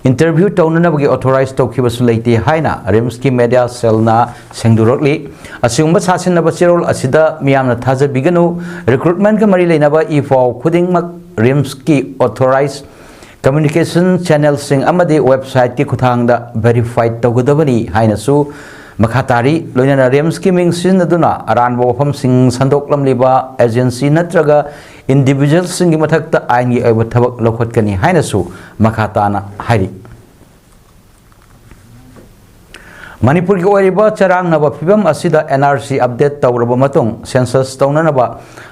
ꯏꯟꯇꯔꯚ꯭ꯌꯨ ꯇꯧꯅꯅꯕꯒꯤ ꯑꯣꯊꯣꯔꯥꯏꯖ ꯇꯧꯈꯤꯕꯁꯨ ꯂꯩꯇꯦ ꯍꯥꯏꯅ ꯔꯤꯝꯁꯀꯤ ꯃꯦꯗꯤꯌꯥ ꯁꯦꯜꯅ ꯁꯦꯡꯗꯣꯔꯛꯂꯤ꯫ ꯑꯁꯤꯒꯨꯝꯕ ꯁꯥꯁꯤꯟꯅꯕ ꯆꯦꯔꯣꯜ ꯑꯁꯤꯗ ꯃꯤꯌꯥꯝꯅ ꯊꯥꯖꯕꯤꯒꯅꯨ꯫ ꯔꯤꯀ꯭ꯔꯨꯠꯃꯦꯟꯒ ꯃꯔꯤ ꯂꯩꯅꯕ ꯏ ꯄꯥꯎ ꯈꯨꯗꯤꯡꯃꯛ ꯔꯤꯝꯁꯀꯤ ꯑꯣꯊꯣꯔꯥꯏꯖ ꯀꯝꯃ꯭ꯌꯨꯅꯤꯀꯦꯁꯟ ꯆꯦꯅꯦꯜꯁꯤꯡ ꯑꯃꯗꯤ ꯋꯦꯕꯁꯥꯏꯠꯀꯤ ꯈꯨꯠꯊꯥꯡꯗ ꯚꯦꯔꯤꯐꯥꯏ ꯇꯧꯒꯗꯕꯅꯤ ꯍꯥꯏꯅꯁꯨ ꯃꯈꯥ ꯇꯥꯔꯤ꯫ ꯂꯣꯏꯅꯅ ꯔꯤꯝꯁꯀꯤ ꯃꯤꯡ ꯁꯤꯖꯤꯟꯅꯗꯨꯅ ꯑꯔꯥꯟꯕ ꯋꯥꯐꯝꯁꯤꯡ ꯁꯟꯗꯣꯛꯂꯝꯂꯤꯕ ꯑꯦꯖꯦꯟꯁꯤ ꯅꯠꯇ꯭ꯔꯒ ꯏꯟꯗꯤꯚꯤꯖꯨꯋꯦꯜꯁꯤꯡꯒꯤ ꯃꯊꯛꯇ ꯑꯥꯏꯟꯒꯤ ꯑꯣꯏꯕ ꯊꯕꯛ ꯂꯧꯈꯠꯀꯅꯤ ꯍꯥꯏꯅꯁꯨ ꯃꯈꯥ ꯇꯥꯅ ꯍꯥꯏꯔꯤ꯫ ꯃꯅꯤꯄꯨꯔꯒꯤ ꯑꯣꯏꯔꯤꯕ ꯆꯔꯥꯡꯅꯕ ꯐꯤꯕꯝ ꯑꯁꯤꯗ ꯑꯦꯟ ꯑꯥꯔ ꯁꯤ ꯑꯞꯗꯦꯠ ꯇꯧꯔꯕ ꯃꯇꯨꯡ ꯁꯦꯟꯁꯁ ꯇꯧꯅꯅꯕ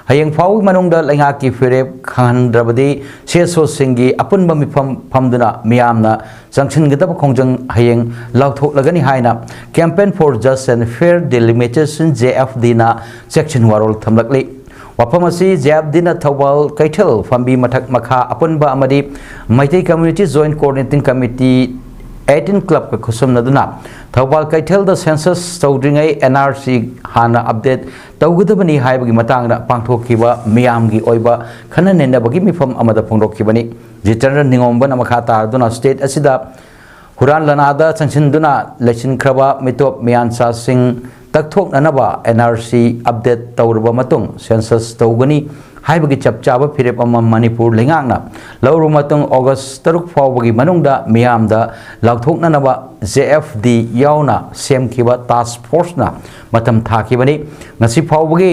ꯍꯌꯦꯡ ꯐꯥꯎꯒꯤ ꯃꯅꯨꯡꯗ ꯂꯩꯉꯥꯛꯀꯤ ꯐꯤꯔꯦꯞ ꯈꯪꯍꯟꯗ꯭ꯔꯕꯗꯤ ꯁꯤ ꯑꯦꯁ ꯑꯣꯁꯤꯡꯒꯤ ꯑꯄꯨꯟꯕ ꯃꯤꯐꯝ ꯐꯝꯗꯨꯅ ꯃꯤꯌꯥꯝꯅ ꯆꯪꯁꯤꯟꯒꯗꯕ ꯈꯣꯡꯖꯪ ꯍꯌꯦꯡ ꯂꯥꯎꯊꯣꯛꯂꯒꯅꯤ ꯍꯥꯏꯅ Campaign for Just and Fair Delimitation, J F ꯗꯤꯅ ꯆꯦꯛꯁꯤꯟ ꯋꯥꯔꯣꯜ ꯊꯝꯂꯛꯂꯤ꯫ ꯋꯥꯐꯝ ꯑꯁꯤ ꯖꯦ ꯑꯦꯐ ꯗꯤꯅ ꯊꯧꯕꯥꯜ ꯀꯩꯊꯦꯜ ꯐꯝꯕꯤ ꯃꯊꯛ ꯃꯈꯥ ꯑꯄꯨꯟꯕ ꯑꯃꯗꯤ Meitei community joint coordinating committee eighteen ꯀ꯭ꯂꯕꯀ ꯈꯨꯠꯁꯝꯅꯗꯨꯅ ꯊꯧꯕꯥꯜ ꯀꯩꯊꯦꯜꯗ ꯁꯦꯟꯁꯁ ꯇꯧꯗ꯭ꯔꯤꯉꯩ ꯑꯦꯟ ꯑꯥꯔ ꯁꯤ ꯍꯥꯟꯅ ꯑꯞꯗꯦꯠ ꯇꯧꯒꯗꯕꯅꯤ ꯍꯥꯏꯕꯒꯤ ꯃꯇꯥꯡꯗ ꯄꯥꯡꯊꯣꯛꯈꯤꯕ ꯃꯤꯌꯥꯝꯒꯤ ꯑꯣꯏꯕ ꯈꯟꯅ ꯅꯩꯅꯕꯒꯤ ꯃꯤꯐꯝ ꯑꯃꯗ ꯐꯣꯡꯗꯣꯛꯈꯤꯕꯅꯤ꯫ ꯖꯤꯇꯦꯟꯗ꯭ꯔ ꯅꯤꯉꯣꯝꯕꯅ ꯃꯈꯥ ꯇꯥꯔꯗꯨꯅ ꯁ꯭ꯇꯦꯠ ꯑꯁꯤꯗ ꯍꯨꯔꯥꯟ ꯂꯅꯥꯗ ꯆꯪꯁꯤꯟꯗꯨꯅ ꯂꯩꯁꯤꯟꯈ꯭ꯔꯕ ꯃꯤꯇꯣꯞ ꯃꯤꯌꯥꯟꯆꯥꯁꯤꯡ ꯇꯛꯊꯣꯛꯅꯅꯕ ꯑꯦꯟ ꯑꯥꯔ ꯁꯤ ꯑꯞꯗꯦꯠ ꯇꯧꯔꯕ ꯃꯇꯨꯡ ꯁꯦꯟꯁꯁ ꯇꯧꯒꯅꯤ ꯍꯥꯏꯕꯒꯤ ꯆꯞ ꯆꯥꯕ ꯐꯤꯔꯦꯞ ꯑꯃ ꯃꯅꯤꯄꯨꯔ ꯂꯩꯉꯥꯛꯅ ꯂꯧꯔꯕ ꯃꯇꯨꯡ ꯑꯣꯒꯁ ꯇꯔꯨꯛ ꯐꯥꯎꯕꯒꯤ ꯃꯅꯨꯡꯗ ꯃꯤꯌꯥꯝꯗ ꯂꯥꯎꯊꯣꯛꯅꯅꯕ ꯖꯦ ꯑꯦꯐ ꯗꯤ ꯌꯥꯎꯅ ꯁꯦꯝꯈꯤꯕ ꯇꯥꯁꯛ ꯐꯣꯔꯁꯅ ꯃꯇꯝ ꯊꯥꯈꯤꯕꯅꯤ꯫ ꯉꯁꯤ ꯐꯥꯎꯕꯒꯤ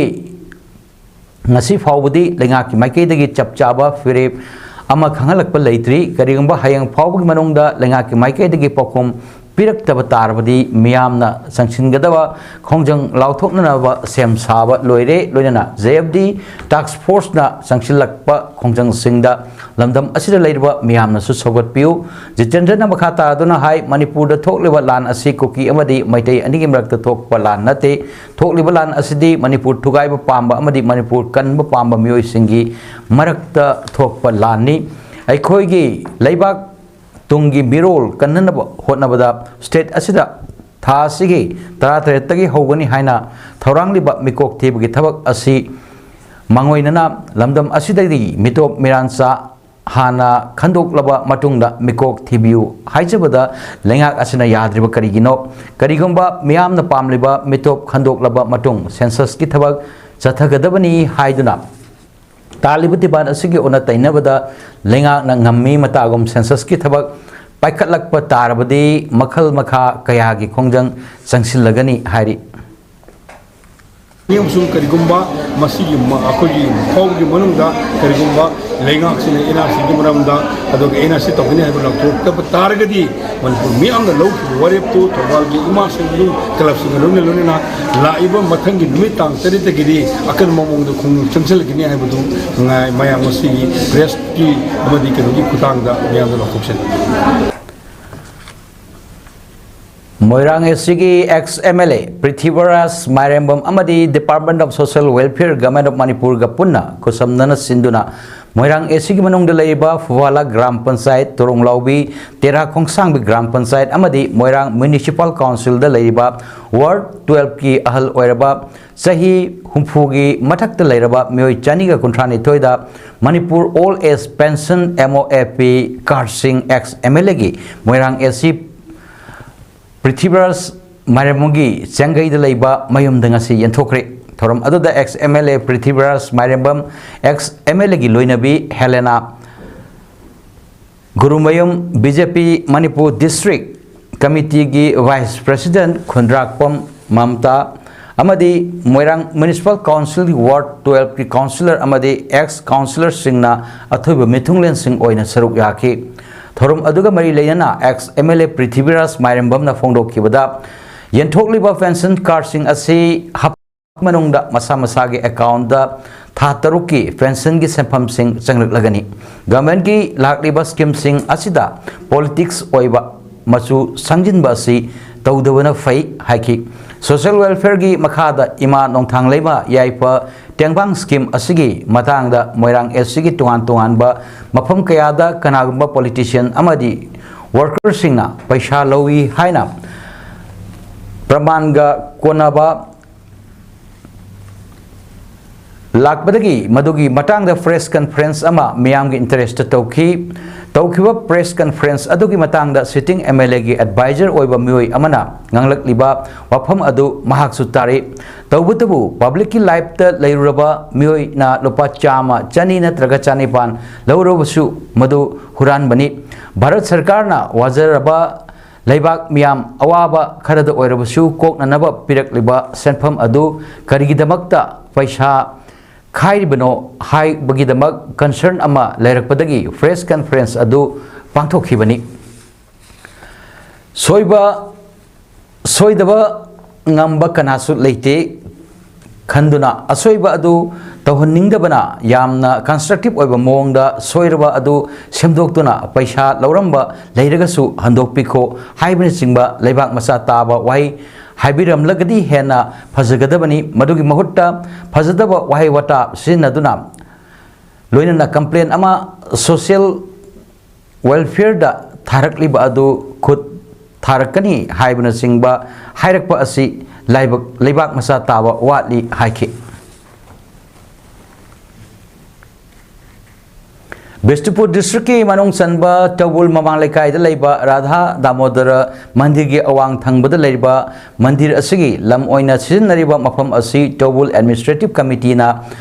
ꯉꯁꯤ ꯐꯥꯎꯕꯗꯤ ꯂꯩꯉꯥꯛꯀꯤ ꯃꯥꯏꯀꯩꯗꯒꯤ ꯆꯞ ꯆꯥꯕ ꯐꯤꯔꯦꯞ ꯑꯃ ꯈꯪꯍꯜꯂꯛꯄ ꯂꯩꯇ꯭ꯔꯤ꯫ ꯀꯔꯤꯒꯨꯝꯕ ꯍꯌꯦꯡ ꯐꯥꯎꯕꯒꯤ ꯃꯅꯨꯡꯗ ꯂꯩꯉꯥꯛꯀꯤ ꯃꯥꯏꯀꯩꯗꯒꯤ ꯄꯥꯎꯈꯨꯝ ꯄꯤꯔꯛꯇꯕ ꯇꯥꯔꯕꯗꯤ ꯃꯤꯌꯥꯝꯅ ꯆꯪꯁꯤꯟꯒꯗꯕ ꯈꯣꯡꯖꯪ ꯂꯥꯎꯊꯣꯛꯅꯅꯕ ꯁꯦꯝ ꯁꯥꯕ ꯂꯣꯏꯔꯦ꯫ ꯂꯣꯏꯅꯅ ꯖꯦ ꯑꯦꯐ ꯗꯤ ꯇꯥꯛꯁ ꯐꯣꯔꯁꯅ ꯆꯪꯁꯤꯜꯂꯛꯄ ꯈꯣꯡꯖꯪꯁꯤꯡꯗ ꯂꯝꯗꯝ ꯑꯁꯤꯗ ꯂꯩꯔꯤꯕ ꯃꯤꯌꯥꯝꯅꯁꯨ ꯁꯧꯒꯠꯄꯤꯌꯨ꯫ ꯖꯤꯇꯦꯟꯗ꯭ꯔꯅ ꯃꯈꯥ ꯇꯥꯗꯨꯅ ꯍꯥꯏ, ꯃꯅꯤꯄꯨꯔꯗ ꯊꯣꯛꯂꯤꯕ ꯂꯥꯟ ꯑꯁꯤ ꯀꯨꯀꯤ ꯑꯃꯗꯤ ꯃꯩꯇꯩ ꯑꯅꯤꯒꯤ ꯃꯔꯛꯇ ꯊꯣꯛꯄ ꯂꯥꯟ ꯅꯠꯇꯦ꯫ ꯊꯣꯛꯂꯤꯕ ꯂꯥꯟ ꯑꯁꯤꯗꯤ ꯃꯅꯤꯄꯨꯔ ꯊꯨꯒꯥꯏꯕ ꯄꯥꯝꯕ ꯑꯃꯗꯤ ꯃꯅꯤꯄꯨꯔ ꯀꯟꯕ ꯄꯥꯝꯕ ꯃꯤꯑꯣꯏꯁꯤꯡꯒꯤ ꯃꯔꯛꯇ ꯊꯣꯛꯄ ꯂꯥꯟꯅꯤ꯫ ꯑꯩꯈꯣꯏꯒꯤ ꯂꯩꯕꯥꯛ ꯇꯨꯡꯒꯤ ꯃꯤꯔꯣꯜ ꯀꯟꯅꯅꯕ ꯍꯣꯠꯅꯕꯗ ꯁ꯭ꯇꯦꯠ ꯑꯁꯤꯗ ꯊꯥ ꯑꯁꯤꯒꯤ ꯇꯔꯥꯇꯔꯦꯠꯇꯒꯤ ꯍꯧꯒꯅꯤ ꯍꯥꯏꯅ ꯊꯧꯔꯥꯡꯂꯤꯕ ꯃꯤꯀꯣꯛ ꯊꯤꯕꯒꯤ ꯊꯕꯛ ꯑꯁꯤ ꯃꯥꯡꯑꯣꯏꯅꯅ ꯂꯝꯗꯝ ꯑꯁꯤꯗꯒꯤ ꯃꯤꯇꯣꯞ ꯃꯤꯔꯥꯟꯆꯥ ꯍꯥꯟꯅ ꯈꯟꯗꯣꯛꯂꯕ ꯃꯇꯨꯡꯗ ꯃꯤꯀꯣꯛ ꯊꯤꯕꯤꯌꯨ ꯍꯥꯏꯖꯕꯗ ꯂꯩꯉꯥꯛ ꯑꯁꯤꯅ ꯌꯥꯗ꯭ꯔꯤꯕ ꯀꯔꯤꯒꯤꯅꯣ? ꯀꯔꯤꯒꯨꯝꯕ ꯃꯤꯌꯥꯝꯅ ꯄꯥꯝꯂꯤꯕ ꯃꯤꯇꯣꯞ ꯈꯟꯗꯣꯛꯂꯕ ꯃꯇꯨꯡ ꯁꯦꯟꯁꯁꯀꯤ ꯊꯕꯛ ꯆꯠꯊꯒꯗꯕꯅꯤ ꯍꯥꯏꯗꯨꯅ ꯇꯥꯜꯂꯤꯕ ꯗꯤꯃꯥꯟ ꯑꯁꯤꯒꯤ ꯑꯣꯟꯅ ꯇꯩꯅꯕꯗ ꯂꯩꯉꯥꯛꯅ ꯉꯝꯃꯤ ꯃꯇꯥꯒꯨꯝ ꯁꯦꯟꯁꯁꯀꯤ ꯊꯕꯛ ꯄꯥꯏꯈꯠꯂꯛꯄ ꯇꯥꯔꯕꯗꯤ ꯃꯈꯜ ꯃꯈꯥ ꯀꯌꯥꯒꯤ ꯈꯣꯡꯖꯪ ꯆꯪꯁꯤꯜꯂꯒꯅꯤ ꯍꯥꯏꯔꯤ꯫ ꯑꯃꯁꯨꯡ ꯀꯔꯤꯒꯨꯝꯕ ꯃꯁꯤꯒꯤ ꯃ-, ꯑꯩꯈꯣꯏꯒꯤ ꯐꯥꯎꯕꯒꯤ ꯃꯅꯨꯡꯗ ꯀꯔꯤꯒꯨꯝꯕ ꯂꯩꯉꯥꯛꯁꯤꯅ ꯑꯦꯟ ꯑꯥꯔ ꯁꯤꯒꯤ ꯃꯔꯝꯗ, ꯑꯗꯨꯒ ꯑꯦꯟ ꯑꯥꯔ ꯁꯤ ꯇꯧꯒꯅꯤ ꯍꯥꯏꯕ ꯂꯥꯎꯊꯣꯛꯇꯕ ꯇꯥꯔꯒꯗꯤ, ꯃꯅꯤꯄꯨꯔ ꯃꯤꯌꯥꯝꯅ ꯂꯧꯈꯤꯕ ꯋꯥꯔꯦꯞꯇꯨ ꯊꯧꯕꯥꯜꯒꯤ ꯏꯃꯥꯁꯤꯡ, ꯀ꯭ꯂꯕꯁꯤꯡꯒ ꯂꯣꯏꯅ ꯂꯣꯏꯅꯅ ꯂꯥꯛꯏꯕ ꯃꯊꯪꯒꯤ ꯅꯨꯃꯤꯠ ꯇꯥꯡ ꯇꯔꯦꯠꯇꯒꯤꯗꯤ ꯑꯀꯟꯕ ꯃꯑꯣꯡꯗ ꯈꯣꯡꯖꯪ ꯆꯪꯁꯤꯜꯂꯛꯀꯅꯤ ꯍꯥꯏꯕꯗꯨ ꯉꯥꯏ-, ꯃꯌꯥꯝ ꯉꯁꯤꯒꯤ ꯄ꯭ꯔꯦꯁꯀꯤ ꯑꯃꯗꯤ ꯀꯩꯅꯣꯒꯤ ꯈꯨꯠꯊꯥꯡꯗ ꯃꯌꯥꯝꯗ ꯂꯥꯎꯊꯣꯛꯆꯔꯤ꯫ ꯃꯣꯏꯔꯥꯡ ꯑꯦ ꯁꯤꯒꯤ X M L A Prithviraj ꯃꯥꯏꯔꯦꯝꯕꯝ ꯑꯃꯗꯤ Department of Social Welfare, Government of ꯃꯅꯤꯄꯨꯔꯒ ꯄꯨꯟꯅ ꯈꯨꯠꯁꯝꯅꯅ ꯁꯤꯟꯗꯨꯅ ꯃꯣꯏꯔꯥꯡ ꯑꯦ ꯁꯤꯒꯤ ꯃꯅꯨꯡꯗ ꯂꯩꯔꯤꯕ ꯐꯨꯐꯥꯂꯥ ꯒ꯭ꯔꯥꯝ ꯄꯟꯆꯥꯌꯠ, ꯇꯣꯔꯣꯡꯂꯥꯎꯕꯤ, ꯇꯦꯔꯥ ꯈꯣꯡꯁꯥꯡꯕꯤ ꯒ꯭ꯔꯥꯝ ꯄꯟꯆꯥꯌꯠ ꯑꯃꯗꯤ ꯃꯣꯏꯔꯥꯡ ꯃ꯭ꯌꯨꯅꯤꯁꯤꯄꯥꯜ ꯀꯥꯎꯟꯁꯤꯜꯗ ꯂꯩꯔꯤꯕ ꯋꯥꯔꯗ ꯇꯨꯋꯦꯜꯐꯀꯤ ꯑꯍꯜ ꯑꯣꯏꯔꯕ ꯆꯍꯤ ꯍꯨꯝꯐꯨꯒꯤ ꯃꯊꯛꯇ ꯂꯩꯔꯕ ꯃꯤꯑꯣꯏ ꯆꯅꯤꯒ ꯀꯨꯟꯊ꯭ꯔꯥ ꯅꯤꯊꯣꯏꯗ Manipur old age pension, M O A P, ꯀꯥꯔꯗꯁꯤꯡ ꯑꯦꯛꯁ ꯑꯦꯝ ꯑꯦꯜ ꯑꯦꯒꯤ ꯃꯣꯏꯔꯥꯡ ꯑꯦ ꯁꯤ ꯄ꯭ꯔꯤꯊꯤꯕꯔꯥꯖ ꯃꯥꯏꯔꯦꯝꯕꯝꯒꯤ ꯆꯦꯡꯒꯩꯗ ꯂꯩꯕ ꯃꯌꯨꯝꯗ ꯉꯁꯤ ꯌꯦꯟꯊꯣꯛꯈ꯭ꯔꯦ꯫ ꯊꯧꯔꯝ ꯑꯗꯨꯗ X M L A Prithviraj Mairembam, X M L ꯑꯦꯒꯤ ꯂꯣꯏꯅꯕꯤ Helena Gurumayum, B J P Manipur district ꯀꯃꯤꯇꯤꯒꯤ ꯚꯥꯏꯁ ꯄ꯭ꯔꯦꯁꯤꯗꯦꯟꯠ ꯈꯨꯟꯗ꯭ꯔꯥꯛꯄꯝ ꯃꯝꯇꯥ ꯑꯃꯗꯤ ꯃꯣꯏꯔꯥꯡ ꯃ꯭ꯌꯨꯅꯤꯁꯤꯄꯥꯜ ꯀꯥꯎꯟꯁꯤꯜꯒꯤ ꯋꯥꯔꯗ ꯇꯨꯋꯦꯜꯐꯀꯤ ꯀꯥꯎꯟꯁꯤꯂꯔ ꯑꯃꯗꯤ ꯑꯦꯛꯁ ꯀꯥꯎꯟꯁꯤꯂꯔꯁꯤꯡꯅ ꯑꯊꯣꯏꯕ ꯃꯤꯊꯨꯡꯂꯦꯟꯁꯤꯡ ꯑꯣꯏꯅ ꯁꯔꯨꯛ ꯌꯥꯈꯤ꯫ ꯊꯧꯔꯝ ꯑꯗꯨꯒ ꯃꯔꯤ ꯂꯩꯅꯅ ex M L A ꯄ꯭ꯔꯤꯊꯤꯕꯤꯔꯥꯖ ꯃꯥꯏꯔꯦꯝꯕꯝꯅ ꯐꯣꯡꯗꯣꯛꯈꯤꯕꯗ, ꯌꯦꯟꯊꯣꯛꯂꯤꯕ ꯄꯦꯟꯁꯟ ꯀꯥꯔꯗꯁꯤꯡ ꯑꯁꯤ ꯍꯞꯇꯥ ꯃꯅꯨꯡꯗ ꯃꯁꯥ ꯃꯁꯥꯒꯤ ꯑꯦꯀꯥꯎꯟꯗ ꯊꯥ ꯇꯔꯨꯛꯀꯤ ꯄꯦꯟꯁꯟꯒꯤ ꯁꯦꯟꯐꯝꯁꯤꯡ ꯆꯪꯂꯛꯂꯒꯅꯤ꯫ ꯒꯚꯔꯟꯃꯦꯟꯠꯀꯤ ꯂꯥꯛꯂꯤꯕ ꯁ꯭ꯀꯤꯝꯁꯤꯡ ꯑꯁꯤꯗ ꯄꯣꯂꯤꯇꯤꯛꯁ ꯑꯣꯏꯕ ꯃꯆꯨ ꯁꯪꯖꯤꯟꯕ ꯑꯁꯤ ꯇꯧꯗꯕꯅ ꯐꯩ ꯍꯥꯏꯈꯤ꯫ ꯁꯣꯁꯤꯌꯦꯜ ꯋꯦꯜꯐꯤꯌꯔꯒꯤ ꯃꯈꯥꯗ ꯏꯃꯥ ꯅꯣꯡꯊꯥꯡꯂꯩꯃ ꯌꯥꯏꯐ ꯇꯦꯡꯕꯥꯡ ꯁ꯭ꯀꯤꯝ ꯑꯁꯤꯒꯤ ꯃꯇꯥꯡꯗ ꯃꯣꯏꯔꯥꯡ East ꯀꯤ ꯇꯣꯉꯥꯟ ꯇꯣꯉꯥꯟꯕ ꯃꯐꯝ ꯀꯌꯥꯗ ꯀꯅꯥꯒꯨꯝꯕ ꯄꯣꯂꯤꯇꯤꯁꯤꯌꯟ ꯑꯃꯗꯤ ꯋꯥꯔꯀꯔꯁꯤꯡꯅ ꯄꯩꯁꯥ ꯂꯧꯏ ꯍꯥꯏꯅ ꯄ꯭ꯔꯃꯥꯟꯒ ꯀꯣꯟꯅꯕ ꯂꯥꯛꯄꯗꯒꯤ ꯃꯗꯨꯒꯤ ꯃꯇꯥꯡꯗ ꯄ꯭ꯔꯦꯁ ꯀꯟꯐꯔꯦꯟꯁ ꯑꯃ ꯃꯤꯌꯥꯝꯒꯤ ꯏꯟꯇꯔꯦꯁꯇ ꯇꯧꯈꯤ꯫ ꯇꯧꯈꯤꯕ ꯄ꯭ꯔꯦꯁ ꯀꯟꯐꯔꯦꯟꯁ ꯑꯗꯨꯒꯤ ꯃꯇꯥꯡꯗ ꯁꯤꯇꯤꯡ M L A ꯒꯤ ꯑꯦꯗꯚꯥꯏꯖꯔ ꯑꯣꯏꯕ ꯃꯤꯑꯣꯏ ꯑꯃꯅ ꯉꯥꯡꯂꯛꯂꯤꯕ ꯋꯥꯐꯝ ꯑꯗꯨ ꯃꯍꯥꯛꯁꯨ ꯇꯥꯔꯤ꯫ ꯇꯧꯕꯇꯕꯨ ꯄꯕ꯭ꯂꯤꯛꯀꯤ ꯂꯥꯏꯐꯇ ꯂꯩꯔꯨꯔꯕ ꯃꯤꯑꯣꯏꯅ ꯂꯨꯄꯥ ꯆꯥꯝꯃ, ꯆꯅꯤ ꯅꯠꯇ꯭ꯔꯒ ꯆꯅꯤꯄꯥꯟ ꯂꯧꯔꯕꯁꯨ ꯃꯗꯨ ꯍꯨꯔꯥꯟꯕꯅꯤ꯫ ꯚꯥꯔꯠ ꯁꯔꯀꯥꯔꯅ ꯋꯥꯖꯔꯕ ꯂꯩꯕꯥꯛ ꯃꯤꯌꯥꯝ ꯑꯋꯥꯕ ꯈꯔꯗ ꯑꯣꯏꯔꯕꯁꯨ ꯀꯣꯛꯅꯅꯕ ꯄꯤꯔꯛꯂꯤꯕ ꯁꯦꯟꯐꯝ ꯑꯗꯨ ꯀꯔꯤꯒꯤꯗꯃꯛꯇ ꯄꯩꯁꯥ ꯈꯥꯏꯔꯤꯕꯅꯣ ꯍꯥꯏꯕꯒꯤꯗꯃꯛ ꯀꯟꯁꯔꯟ ꯑꯃ ꯂꯩꯔꯛꯄꯗꯒꯤ ꯄ꯭ꯔꯦꯁ ꯀꯟꯐꯔꯦꯟꯁ ꯑꯗꯨ ꯄꯥꯡꯊꯣꯛꯈꯤꯕꯅꯤ꯫ ꯁꯣꯏꯕ, ꯁꯣꯏꯗꯕ ꯉꯝꯕ ꯀꯅꯥꯁꯨ ꯂꯩꯇꯦ ꯈꯟꯗꯨꯅ ꯑꯁꯣꯏꯕ ꯑꯗꯨ ꯇꯧꯍꯟꯅꯤꯡꯗꯕꯅ ꯌꯥꯝꯅ ꯀꯟꯁꯇ꯭ꯔꯛꯇꯤꯚ ꯑꯣꯏꯕ ꯃꯑꯣꯡꯗ ꯁꯣꯏꯔꯕ ꯑꯗꯨ ꯁꯦꯝꯗꯣꯛꯇꯨꯅ ꯄꯩꯁꯥ ꯂꯧꯔꯝꯕ ꯂꯩꯔꯒꯁꯨ ꯍꯟꯗꯣꯛꯄꯤꯈꯣ ꯍꯥꯏꯕꯅꯆꯤꯡꯕ ꯂꯩꯕꯥꯛ ꯃꯆꯥ ꯇꯥꯕ ꯋꯥꯍꯩ ꯍꯥꯏꯕꯤꯔꯝꯂꯒꯗꯤ ꯍꯦꯟꯅ ꯐꯖꯒꯗꯕꯅꯤ꯫ ꯃꯗꯨꯒꯤ ꯃꯍꯨꯠꯇ ꯐꯖꯗꯕ ꯋꯥꯍꯩ ꯋꯥꯇꯥ ꯁꯤꯖꯤꯟꯅꯗꯨꯅ ꯂꯣꯏꯅꯅ ꯀꯝꯄ꯭ꯂꯦꯟ ꯑꯃ ꯁꯣꯁꯤꯌꯦꯜ ꯋꯦꯜꯐꯤꯌꯔꯗ ꯊꯥꯔꯛꯂꯤꯕ ꯑꯗꯨ ꯈꯨꯠ ꯊꯥꯔꯛꯀꯅꯤ ꯍꯥꯏꯕꯅꯆꯤꯡꯕ ꯍꯥꯏꯔꯛꯄ ꯑꯁꯤ ꯂꯥꯏꯕꯛ, ꯂꯩꯕꯥꯛ ꯃꯆꯥ ꯇꯥꯕ ꯋꯥꯠꯂꯤ ꯍꯥꯏꯈꯤ꯫ ꯕꯤꯁꯅꯨꯄꯨꯔ ꯗꯤꯁꯇ꯭ꯔꯤꯛꯀꯤ ꯃꯅꯨꯡ ꯆꯟꯕ ꯇꯧꯕꯨꯜ ꯃꯃꯥꯡ ꯂꯩꯀꯥꯏꯗ ꯂꯩꯕ ꯔꯥꯙꯥ ꯗꯥꯃꯣꯗꯔ ꯃꯟꯗꯤꯔꯒꯤ ꯑꯋꯥꯡ ꯊꯪꯕꯗ ꯂꯩꯔꯤꯕ ꯃꯟꯗꯤꯔ ꯑꯁꯤꯒꯤ ꯂꯝ ꯑꯣꯏꯅ ꯁꯤꯖꯤꯟꯅꯔꯤꯕ ꯃꯐꯝ ꯑꯁꯤ ꯇꯧꯕꯨꯜ ꯑꯦꯗꯃꯤꯅꯤꯁꯇ꯭ꯔꯦꯇꯤꯚ ꯀꯃꯤꯇꯤꯅ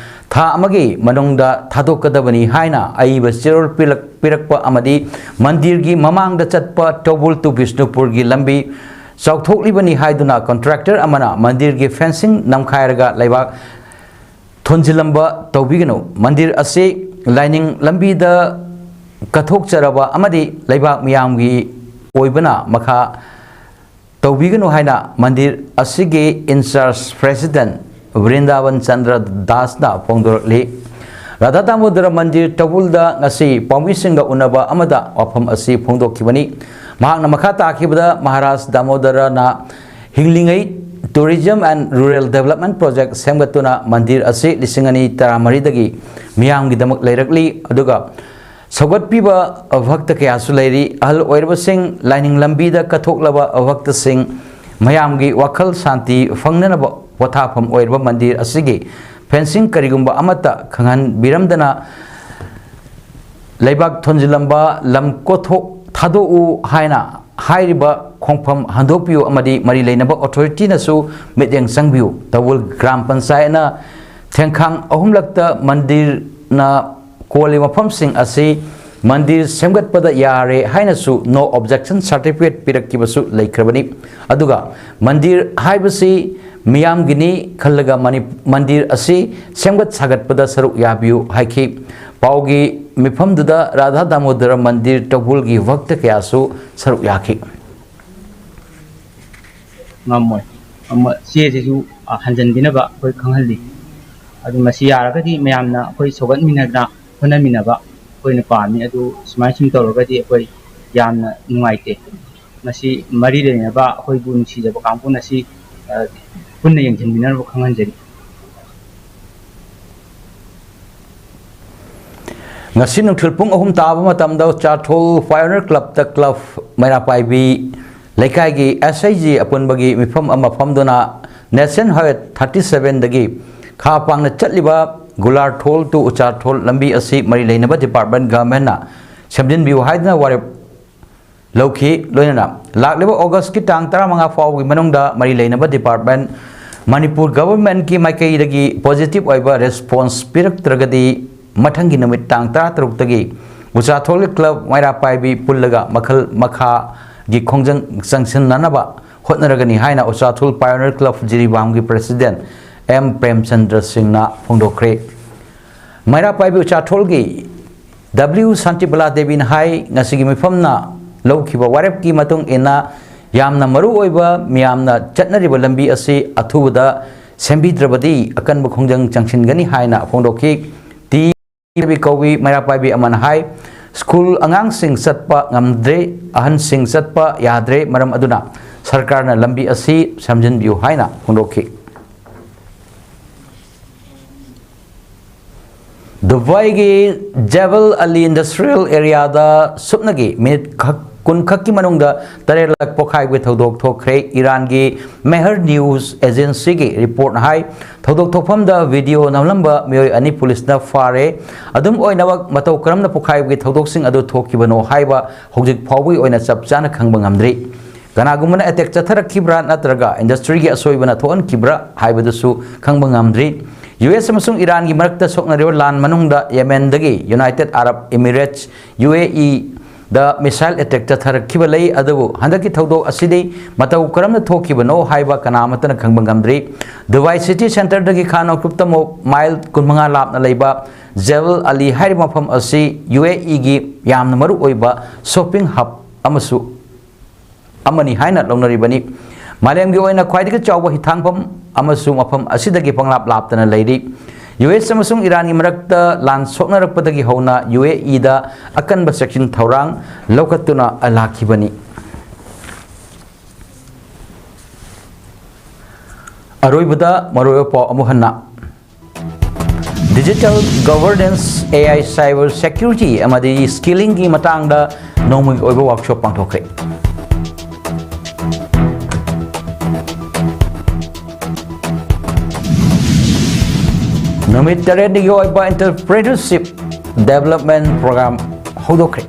ꯊꯥ ꯑꯃꯒꯤ ꯃꯅꯨꯡꯗ ꯊꯥꯗꯣꯛꯀꯗꯕꯅꯤ ꯍꯥꯏꯅ ꯑꯏꯕ ꯆꯦꯔꯣꯜ ꯄꯤꯔꯛ-, ꯄꯤꯔꯛꯄ ꯑꯃꯗꯤ ꯃꯟꯗꯤꯔꯒꯤ ꯃꯃꯥꯡꯗ ꯆꯠꯄ ꯇꯧꯕꯨꯜ to ꯕꯤꯁꯅꯨꯄꯨꯔꯒꯤ ꯂꯝꯕꯤ ꯆꯥꯎꯊꯣꯛꯂꯤꯕꯅꯤ ꯍꯥꯏꯗꯨꯅ ꯀꯟꯇ꯭ꯔꯦꯛꯇꯔ ꯑꯃꯅ ꯃꯟꯗꯤꯔꯒꯤ ꯐꯦꯟꯁꯤꯡ ꯅꯝꯈꯥꯏꯔꯒ ꯂꯩꯕꯥꯛ ꯊꯣꯟꯖꯤꯜꯂꯝꯕ ꯇꯧꯕꯤꯒꯅꯨ꯫ ꯃꯟꯗꯤꯔ ꯑꯁꯤ ꯂꯥꯏꯅꯤꯡ ꯂꯝꯕꯤꯗ ꯀꯠꯊꯣꯛꯆꯔꯕ ꯑꯃꯗꯤ ꯂꯩꯕꯥꯛ ꯃꯤꯌꯥꯝꯒꯤ ꯑꯣꯏꯕꯅ ꯃꯈꯥ ꯇꯧꯕꯤꯒꯅꯨ ꯍꯥꯏꯅ ꯃꯟꯗꯤꯔ ꯑꯁꯤꯒꯤ in charge president Vrindavan Chandra ꯗꯥꯁꯅ ꯐꯣꯡꯗꯣꯔꯛꯂꯤ꯫ Radha Damodar ꯃꯟꯗꯤꯔ ꯇꯧꯕꯨꯜꯗ ꯉꯁꯤ ꯄꯥꯎꯃꯤꯁꯤꯡꯒ ꯎꯅꯕ ꯑꯃꯗ ꯋꯥꯐꯝ ꯑꯁꯤ ꯐꯣꯡꯗꯣꯛꯈꯤꯕꯅꯤ꯫ ꯃꯍꯥꯛꯅ ꯃꯈꯥ ꯇꯥꯈꯤꯕꯗ, Maharaj ꯗꯥꯃꯣꯗꯔꯅ ꯍꯤꯡꯂꯤꯉꯩ Tourism and Rural Development Project ꯁꯦꯝꯒꯠꯇꯨꯅ ꯃꯟꯗꯤꯔ ꯑꯁꯤ ꯂꯤꯁꯤꯡ ꯑꯅꯤ ꯇꯔꯥꯃꯔꯤꯗꯒꯤ ꯃꯤꯌꯥꯝꯒꯤꯗꯃꯛ ꯂꯩꯔꯛꯂꯤ, ꯑꯗꯨꯒ ꯁꯧꯒꯠꯄꯤꯕ ꯚꯛꯇ ꯀꯌꯥꯁꯨ ꯂꯩꯔꯤ꯫ ꯑꯍꯜ ꯑꯣꯏꯔꯕꯁꯤꯡ, ꯂꯥꯏꯅꯤꯡ ꯂꯝꯕꯤꯗ ꯀꯠꯊꯣꯛꯂꯕ ꯚꯛꯇꯁꯤꯡ, ꯃꯌꯥꯝꯒꯤ ꯋꯥꯈꯜ ꯁꯥꯟꯇꯤ ꯐꯪꯅꯅꯕ ꯄꯣꯊꯥꯐꯝ ꯑꯣꯏꯔꯕ ꯃꯟꯗꯤꯔ ꯑꯁꯤꯒꯤ fencing ꯀꯔꯤꯒꯨꯝꯕ ꯑꯃꯠꯇ ꯈꯪꯍꯟꯕꯤꯔꯝꯗꯅ ꯂꯩꯕꯥꯛ ꯊꯣꯟꯖꯤꯜꯂꯝꯕ ꯂꯝ ꯀꯣꯊꯣꯛ ꯊꯥꯗꯣꯛꯎ ꯍꯥꯏꯅ ꯍꯥꯏꯔꯤꯕ ꯈꯣꯡꯐꯝ ꯍꯟꯗꯣꯛꯄꯤꯌꯨ ꯑꯃꯗꯤ ꯃꯔꯤ ꯂꯩꯅꯕ authority ꯅꯁꯨ ꯃꯤꯠꯌꯦꯡ ꯆꯪꯕꯤꯌꯨ꯫ ꯇꯧꯕꯨꯜ ꯒ꯭ꯔꯥꯝ ꯄꯟꯆꯥꯌꯠꯅ ꯊꯦꯡꯈꯥꯡ ꯑꯍꯨꯝꯂꯛꯇ ꯃꯟꯗꯤꯔꯅ ꯀꯣꯜꯂꯤꯕ ꯃꯐꯝꯁꯤꯡ ꯑꯁꯤ ꯃꯟꯗꯤꯔ ꯁꯦꯝꯒꯠꯄꯗ ꯌꯥꯔꯦ ꯍꯥꯏꯅꯁꯨ no objection certificate ꯄꯤꯔꯛꯈꯤꯕꯁꯨ ꯂꯩꯈ꯭ꯔꯕꯅꯤ꯫ ꯑꯗꯨꯒ ꯃꯟꯗꯤꯔ ꯍꯥꯏꯕꯁꯤ ꯃꯤꯌꯥꯝꯒꯤꯅꯤ ꯈꯜꯂꯒ ꯃꯅꯤ-, ꯃꯟꯗꯤꯔ ꯑꯁꯤ ꯁꯦꯝꯒꯠ ꯁꯥꯒꯠꯄꯗ ꯁꯔꯨꯛ ꯌꯥꯕꯤꯌꯨ ꯍꯥꯏꯈꯤ꯫ ꯄꯥꯎꯒꯤ ꯃꯤꯐꯝꯗꯨꯗ ꯔꯥꯙꯥ ꯗꯥꯃꯣꯗꯔ ꯃꯟꯗꯤꯔ ꯇꯧꯕꯨꯜꯒꯤ ꯚꯛꯇ ꯀꯌꯥꯁꯨ ꯁꯔꯨꯛ ꯌꯥꯈꯤ꯫ ꯉꯝꯃꯣꯏ꯫ ꯑꯃ, ꯆꯦꯁꯤꯁꯨ, ꯑ, ꯍꯟꯖꯟꯕꯤꯅꯕ ꯑꯩꯈꯣꯏ ꯈꯪꯍꯜꯂꯤ꯫ ꯑꯗꯨ ꯃꯁꯤ ꯌꯥꯔꯒꯗꯤ ꯃꯌꯥꯝꯅ ꯑꯩꯈꯣꯏ ꯁꯧꯒꯠꯃꯤꯟꯅꯗꯅ ꯍꯣꯠꯅꯃꯤꯟꯅꯕ ꯑꯩꯈꯣꯏꯅ ꯄꯥꯝꯃꯤ꯫ ꯑꯗꯨ ꯁꯨꯃꯥꯏꯅ ꯁꯨꯝ ꯇꯧꯔꯒꯗꯤ ꯑꯩꯈꯣꯏ ꯌꯥꯝꯅ ꯅꯨꯡꯉꯥꯏꯇꯦ꯫ ꯃꯁꯤ ꯃꯔꯤ ꯂꯩꯅꯕ ꯑꯩꯈꯣꯏꯕꯨ ꯅꯨꯡꯁꯤꯖꯕ ꯀꯥꯡꯕꯨꯅ ꯁꯤ, ꯑ, ꯄꯨꯟꯅ ꯌꯦꯡꯁꯤꯟꯃꯤꯟꯅꯅꯕ ꯈꯪꯍꯟꯖꯔꯤ꯫ ꯉꯁꯤ ꯅꯨꯡꯊꯤꯜ ꯄꯨꯡ ꯑꯍꯨꯝ ꯇꯥꯕ ꯃꯇꯝꯗ ꯎꯆꯥꯊꯣꯜ Pioneer Club ꯇ club ꯃꯩꯔꯥ ꯄꯥꯏꯕꯤ ꯂꯩꯀꯥꯏꯒꯤ S H G ꯑꯄꯨꯟꯕꯒꯤ ꯃꯤꯐꯝ ꯑꯃ ꯐꯝꯗꯨꯅ National Highway thirty seven ꯗꯒꯤ ꯈꯥ ꯄꯥꯡꯅ ꯆꯠꯂꯤꯕ ꯒꯨꯂꯥꯔꯊꯣꯜ to ꯎꯆꯥꯊꯣꯜ ꯂꯝꯕꯤ ꯑꯁꯤ ꯃꯔꯤ ꯂꯩꯅꯕ department government ꯅ ꯁꯦꯝꯖꯤꯟꯕꯤꯌꯨ ꯍꯥꯏꯗꯨꯅ ꯋꯥꯔꯦꯞ ꯂꯧꯈꯤ꯫ ꯂꯣꯏꯅꯅ ꯂꯥꯛꯂꯤꯕ August ꯀꯤ ꯇꯥꯡ ꯇꯔꯥꯃꯉꯥ ꯐꯥꯎꯕꯒꯤ ꯃꯅꯨꯡꯗ ꯃꯔꯤ ꯂꯩꯅꯕ department ꯃꯅꯤꯄꯨꯔ government ꯀꯤ ꯃꯥꯏꯀꯩꯗꯒꯤ positive ꯑꯣꯏꯕ response ꯄꯤꯔꯛꯇ꯭ꯔꯒꯗꯤ ꯃꯊꯪꯒꯤ ꯅꯨꯃꯤꯠ ꯇꯥꯡ ꯇꯔꯥꯇꯔꯨꯛꯇꯒꯤ ꯎꯆꯥꯊꯣꯜꯒꯤ club ꯃꯩꯔꯥ ꯄꯥꯏꯕꯤ ꯄꯨꯜꯂꯒ ꯃꯈꯜ ꯃꯈꯥꯒꯤ ꯈꯣꯡꯖꯪ ꯆꯪꯁꯤꯟꯅꯅꯕ ꯍꯣꯠꯅꯔꯒꯅꯤ ꯍꯥꯏꯅ ꯎꯆꯥꯊꯣꯜ Pioneer Club ꯖꯤꯔꯤꯕꯥꯝꯒꯤ president M Premchandra ꯁꯤꯡꯅ ꯐꯣꯡꯗꯣꯛꯈ꯭ꯔꯦ꯫ ꯃꯩꯔꯥ ꯄꯥꯏꯕꯤ ꯎꯆꯥꯊꯣꯜꯒꯤ ꯗꯕ꯭ꯂꯤꯎ ꯁꯥꯟꯇꯤꯕꯂꯥ ꯗꯦꯕꯤꯅ ꯍꯥꯏ, ꯉꯁꯤꯒꯤ ꯃꯤꯐꯝꯅ ꯂꯧꯈꯤꯕ ꯋꯥꯔꯦꯞꯀꯤ ꯃꯇꯨꯡ ꯏꯟꯅ ꯌꯥꯝꯅ ꯃꯔꯨ ꯑꯣꯏꯕ ꯃꯤꯌꯥꯝꯅ ꯆꯠꯅꯔꯤꯕ ꯂꯝꯕꯤ ꯑꯁꯤ ꯑꯊꯨꯕꯗ ꯁꯦꯝꯕꯤꯗ꯭ꯔꯕꯗꯤ ꯑꯀꯟꯕ ꯈꯣꯡꯖꯪ ꯆꯪꯁꯤꯟꯒꯅꯤ ꯍꯥꯏꯅ ꯐꯣꯡꯗꯣꯛꯈꯤ꯫ ꯇꯤ ꯀꯧꯏ꯫ ꯃꯩꯔꯥ ꯄꯥꯏꯕꯤ ꯑꯃꯅ ꯍꯥꯏ, ꯁ꯭ꯀꯨꯜ ꯑꯉꯥꯡꯁꯤꯡ ꯆꯠꯄ ꯉꯝꯗ꯭ꯔꯦ, ꯑꯍꯟꯁꯤꯡ ꯆꯠꯄ ꯌꯥꯗ꯭ꯔꯦ, ꯃꯔꯝ ꯑꯗꯨꯅ ꯁꯔꯀꯥꯔꯅ ꯂꯝꯕꯤ ꯑꯁꯤ ꯁꯦꯝꯖꯤꯟꯕꯤꯌꯨ ꯍꯥꯏꯅ ꯐꯣꯡꯗꯣꯛꯈꯤ꯫ ꯗꯨꯕꯥꯏꯒꯤ ꯖꯦꯕꯜ ꯑꯂꯤ ꯏꯟꯗꯁꯇ꯭ꯔꯤꯌꯦꯜ ꯑꯦꯔꯤꯌꯥꯗ ꯁꯨꯞꯅꯒꯤ ꯃꯤꯅꯤꯠ ꯈꯛ-, ꯀꯨꯟ ꯈꯛꯀꯤ ꯃꯅꯨꯡꯗ ꯇꯔꯦꯠꯂꯛ ꯄꯣꯈꯥꯏꯕꯒꯤ ꯊꯧꯗꯣꯛ ꯊꯣꯛꯈ꯭ꯔꯦ꯫ ꯏꯔꯥꯟꯒꯤ ꯃꯦꯍꯔ ꯅ꯭ꯌꯨꯁ ꯑꯦꯖꯦꯟꯁꯤꯒꯤ ꯔꯤꯄꯣꯔꯠꯅ ꯍꯥꯏ, ꯊꯧꯗꯣꯛ ꯊꯣꯛꯐꯝꯗ ꯚꯤꯗꯤꯑꯣ ꯅꯝꯂꯝꯕ ꯃꯤꯑꯣꯏ ꯑꯅꯤ ꯄꯨꯂꯤꯁꯅ ꯐꯥꯔꯦ꯫ ꯑꯗꯨꯝ ꯑꯣꯏꯅꯃꯛ, ꯃꯇꯧ ꯀꯔꯝꯅ ꯄꯣꯈꯥꯏꯕꯒꯤ ꯊꯧꯗꯣꯛꯁꯤꯡ ꯑꯗꯨ ꯊꯣꯛꯈꯤꯕꯅꯣ ꯍꯥꯏꯕ ꯍꯧꯖꯤꯛ ꯐꯥꯎꯕꯒꯤ ꯑꯣꯏꯅ ꯆꯞ ꯆꯥꯅ ꯈꯪꯕ ꯉꯝꯗ꯭ꯔꯤ꯫ ꯀꯅꯥꯒꯨꯝꯕꯅ ꯑꯦꯇꯦꯛ ꯆꯠꯊꯔꯛꯈꯤꯕ꯭ꯔꯥ ꯅꯠꯇ꯭ꯔꯒ ꯏꯟꯗꯁꯇ꯭ꯔꯤꯒꯤ ꯑꯁꯣꯏꯕꯅ ꯊꯣꯛꯍꯟꯈꯤꯕ꯭ꯔꯥ ꯍꯥꯏꯕꯗꯨꯁꯨ ꯈꯪꯕ ꯉꯝꯗ꯭ꯔꯤ꯫ ꯌꯨ ꯑꯦꯁ ꯑꯃꯁꯨꯡ ꯏꯔꯥꯟꯒꯤ ꯃꯔꯛꯇ ꯁꯣꯛꯅꯔꯤꯕ ꯂꯥꯟ ꯃꯅꯨꯡꯗ ꯌꯦꯃꯦꯟꯗꯒꯤ ꯌꯨꯅꯥꯏꯇꯦꯗ ꯑꯔꯕ ꯏꯃꯤꯔꯦꯠꯁ, ꯌꯨ ꯑꯦ ꯏ, ꯗ ꯃꯤꯁꯥꯏꯜ ꯑꯦꯇꯦꯛ ꯆꯠꯊꯔꯛꯈꯤꯕ ꯂꯩ, ꯑꯗꯨꯕꯨ ꯍꯟꯗꯛꯀꯤ ꯊꯧꯗꯣꯛ ꯑꯁꯤꯗꯤ ꯃꯇꯧ ꯀꯔꯝꯅ ꯊꯣꯛꯈꯤꯕꯅꯣ ꯍꯥꯏꯕ ꯀꯅꯥ ꯑꯃꯠꯇꯅ ꯈꯪꯕ ꯉꯝꯗ꯭ꯔꯤ꯫ ꯗꯨꯕꯥꯏ ꯁꯤꯇꯤ ꯁꯦꯟꯇꯔꯗꯒꯤ ꯈꯥ ꯅꯣꯡꯆꯨꯞꯇ ꯃꯥꯏꯜ ꯀꯨꯟꯃꯉꯥ ꯂꯥꯞꯅ ꯂꯩꯕ ꯖꯦꯕꯜ ꯑꯂꯤ ꯍꯥꯏꯔꯤꯕ ꯃꯐꯝ ꯑꯁꯤ ꯌꯨ ꯑꯦ ꯏꯒꯤ ꯌꯥꯝꯅ ꯃꯔꯨ ꯑꯣꯏꯕ ꯁꯣꯄꯤꯡ ꯍꯕ ꯑꯃꯁꯨ ꯑꯃꯅꯤ ꯍꯥꯏꯅ ꯂꯧꯅꯔꯤꯕꯅꯤ꯫ ꯃꯥꯂꯦꯝꯒꯤ ꯑꯣꯏꯅ ꯈ꯭ꯋꯥꯏꯗꯒꯤ ꯆꯥꯎꯕ ꯍꯤꯊꯥꯡꯐꯝ ꯑꯃꯁꯨ ꯃꯐꯝ ꯑꯁꯤꯗꯒꯤ ꯄꯪꯂꯥꯞ ꯂꯥꯞꯇꯅ ꯂꯩꯔꯤ꯫ ꯌꯨ ꯑꯦꯁ ꯑꯃꯁꯨꯡ ꯏꯔꯥꯟꯒꯤ ꯃꯔꯛꯇ ꯂꯥꯟ ꯁꯣꯛꯅꯔꯛꯄꯗꯒꯤ ꯍꯧꯅ ꯌꯨ ꯑꯦ ꯏꯗ ꯑꯀꯟꯕ ꯆꯦꯛꯁꯤꯟ ꯊꯧꯔꯥꯡ ꯂꯧꯈꯠꯇꯨꯅ ꯂꯥꯛꯈꯤꯕꯅꯤ꯫ ꯑꯔꯣꯏꯕꯗ ꯃꯔꯨꯑꯣꯏꯕ ꯄꯥꯎ ꯑꯃꯨꯛ ꯍꯟꯅ꯫ Digital Governance, A I, Cyber Security ꯑꯃꯗꯤ Skillingꯒꯤ ꯃꯇꯥꯡꯗ ꯅꯣꯡꯃꯒꯤ ꯑꯣꯏꯕ ꯋꯥꯔꯛꯁꯣꯞ ꯄꯥꯡꯊꯣꯛꯈ꯭ꯔꯦ꯫ ꯅꯨꯃꯤꯠ ꯇꯔꯦꯠꯅꯤꯒꯤ ꯑꯣꯏꯕ Entrepreneurship Development Program ꯍꯧꯗꯣꯛꯈ꯭ꯔꯦ꯫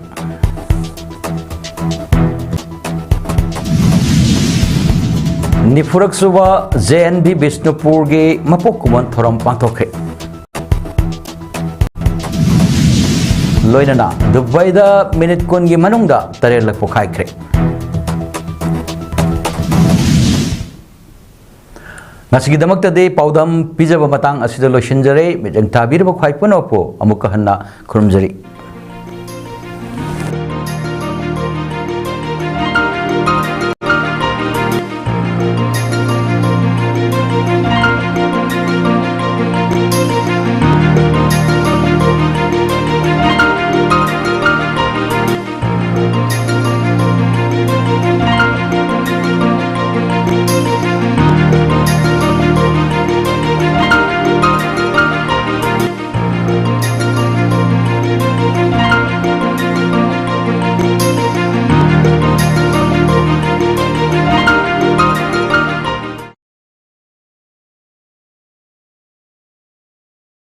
ꯅꯤꯐꯨꯔꯛ ꯁꯨꯕ ꯖꯦ ꯑꯦꯟ ꯚꯤ ꯕꯤꯁꯅꯨꯄꯨꯔꯒꯤ ꯃꯄꯣꯛ ꯀꯨꯝꯑꯣꯟ ꯊꯧꯔꯝ ꯄꯥꯡꯊꯣꯛꯈ꯭ꯔꯦ꯫ ꯂꯣꯏꯅꯅ ꯗꯨꯕꯥꯏꯗ ꯃꯤꯅꯤꯠ ꯀꯨꯟꯒꯤ ꯃꯅꯨꯡꯗ ꯇꯔꯦꯠꯂꯛ ꯄꯣꯈꯥꯏꯈ꯭ꯔꯦ꯫ ꯉꯁꯤꯒꯤꯗꯃꯛꯇꯗꯤ ꯄꯥꯎꯗꯝ ꯄꯤꯖꯕ ꯃꯇꯥꯡ ꯑꯁꯤꯗ ꯂꯣꯏꯁꯤꯟꯖꯔꯦ꯫ ꯃꯤꯠꯌꯦꯡ ꯇꯥꯕꯤꯔꯕ ꯈ꯭ꯋꯥꯏ ꯄꯨꯝꯅꯃꯛꯄꯨ ꯑꯃꯨꯛꯀ ꯍꯟꯅ ꯈꯨꯔꯨꯝꯖꯔꯤ꯫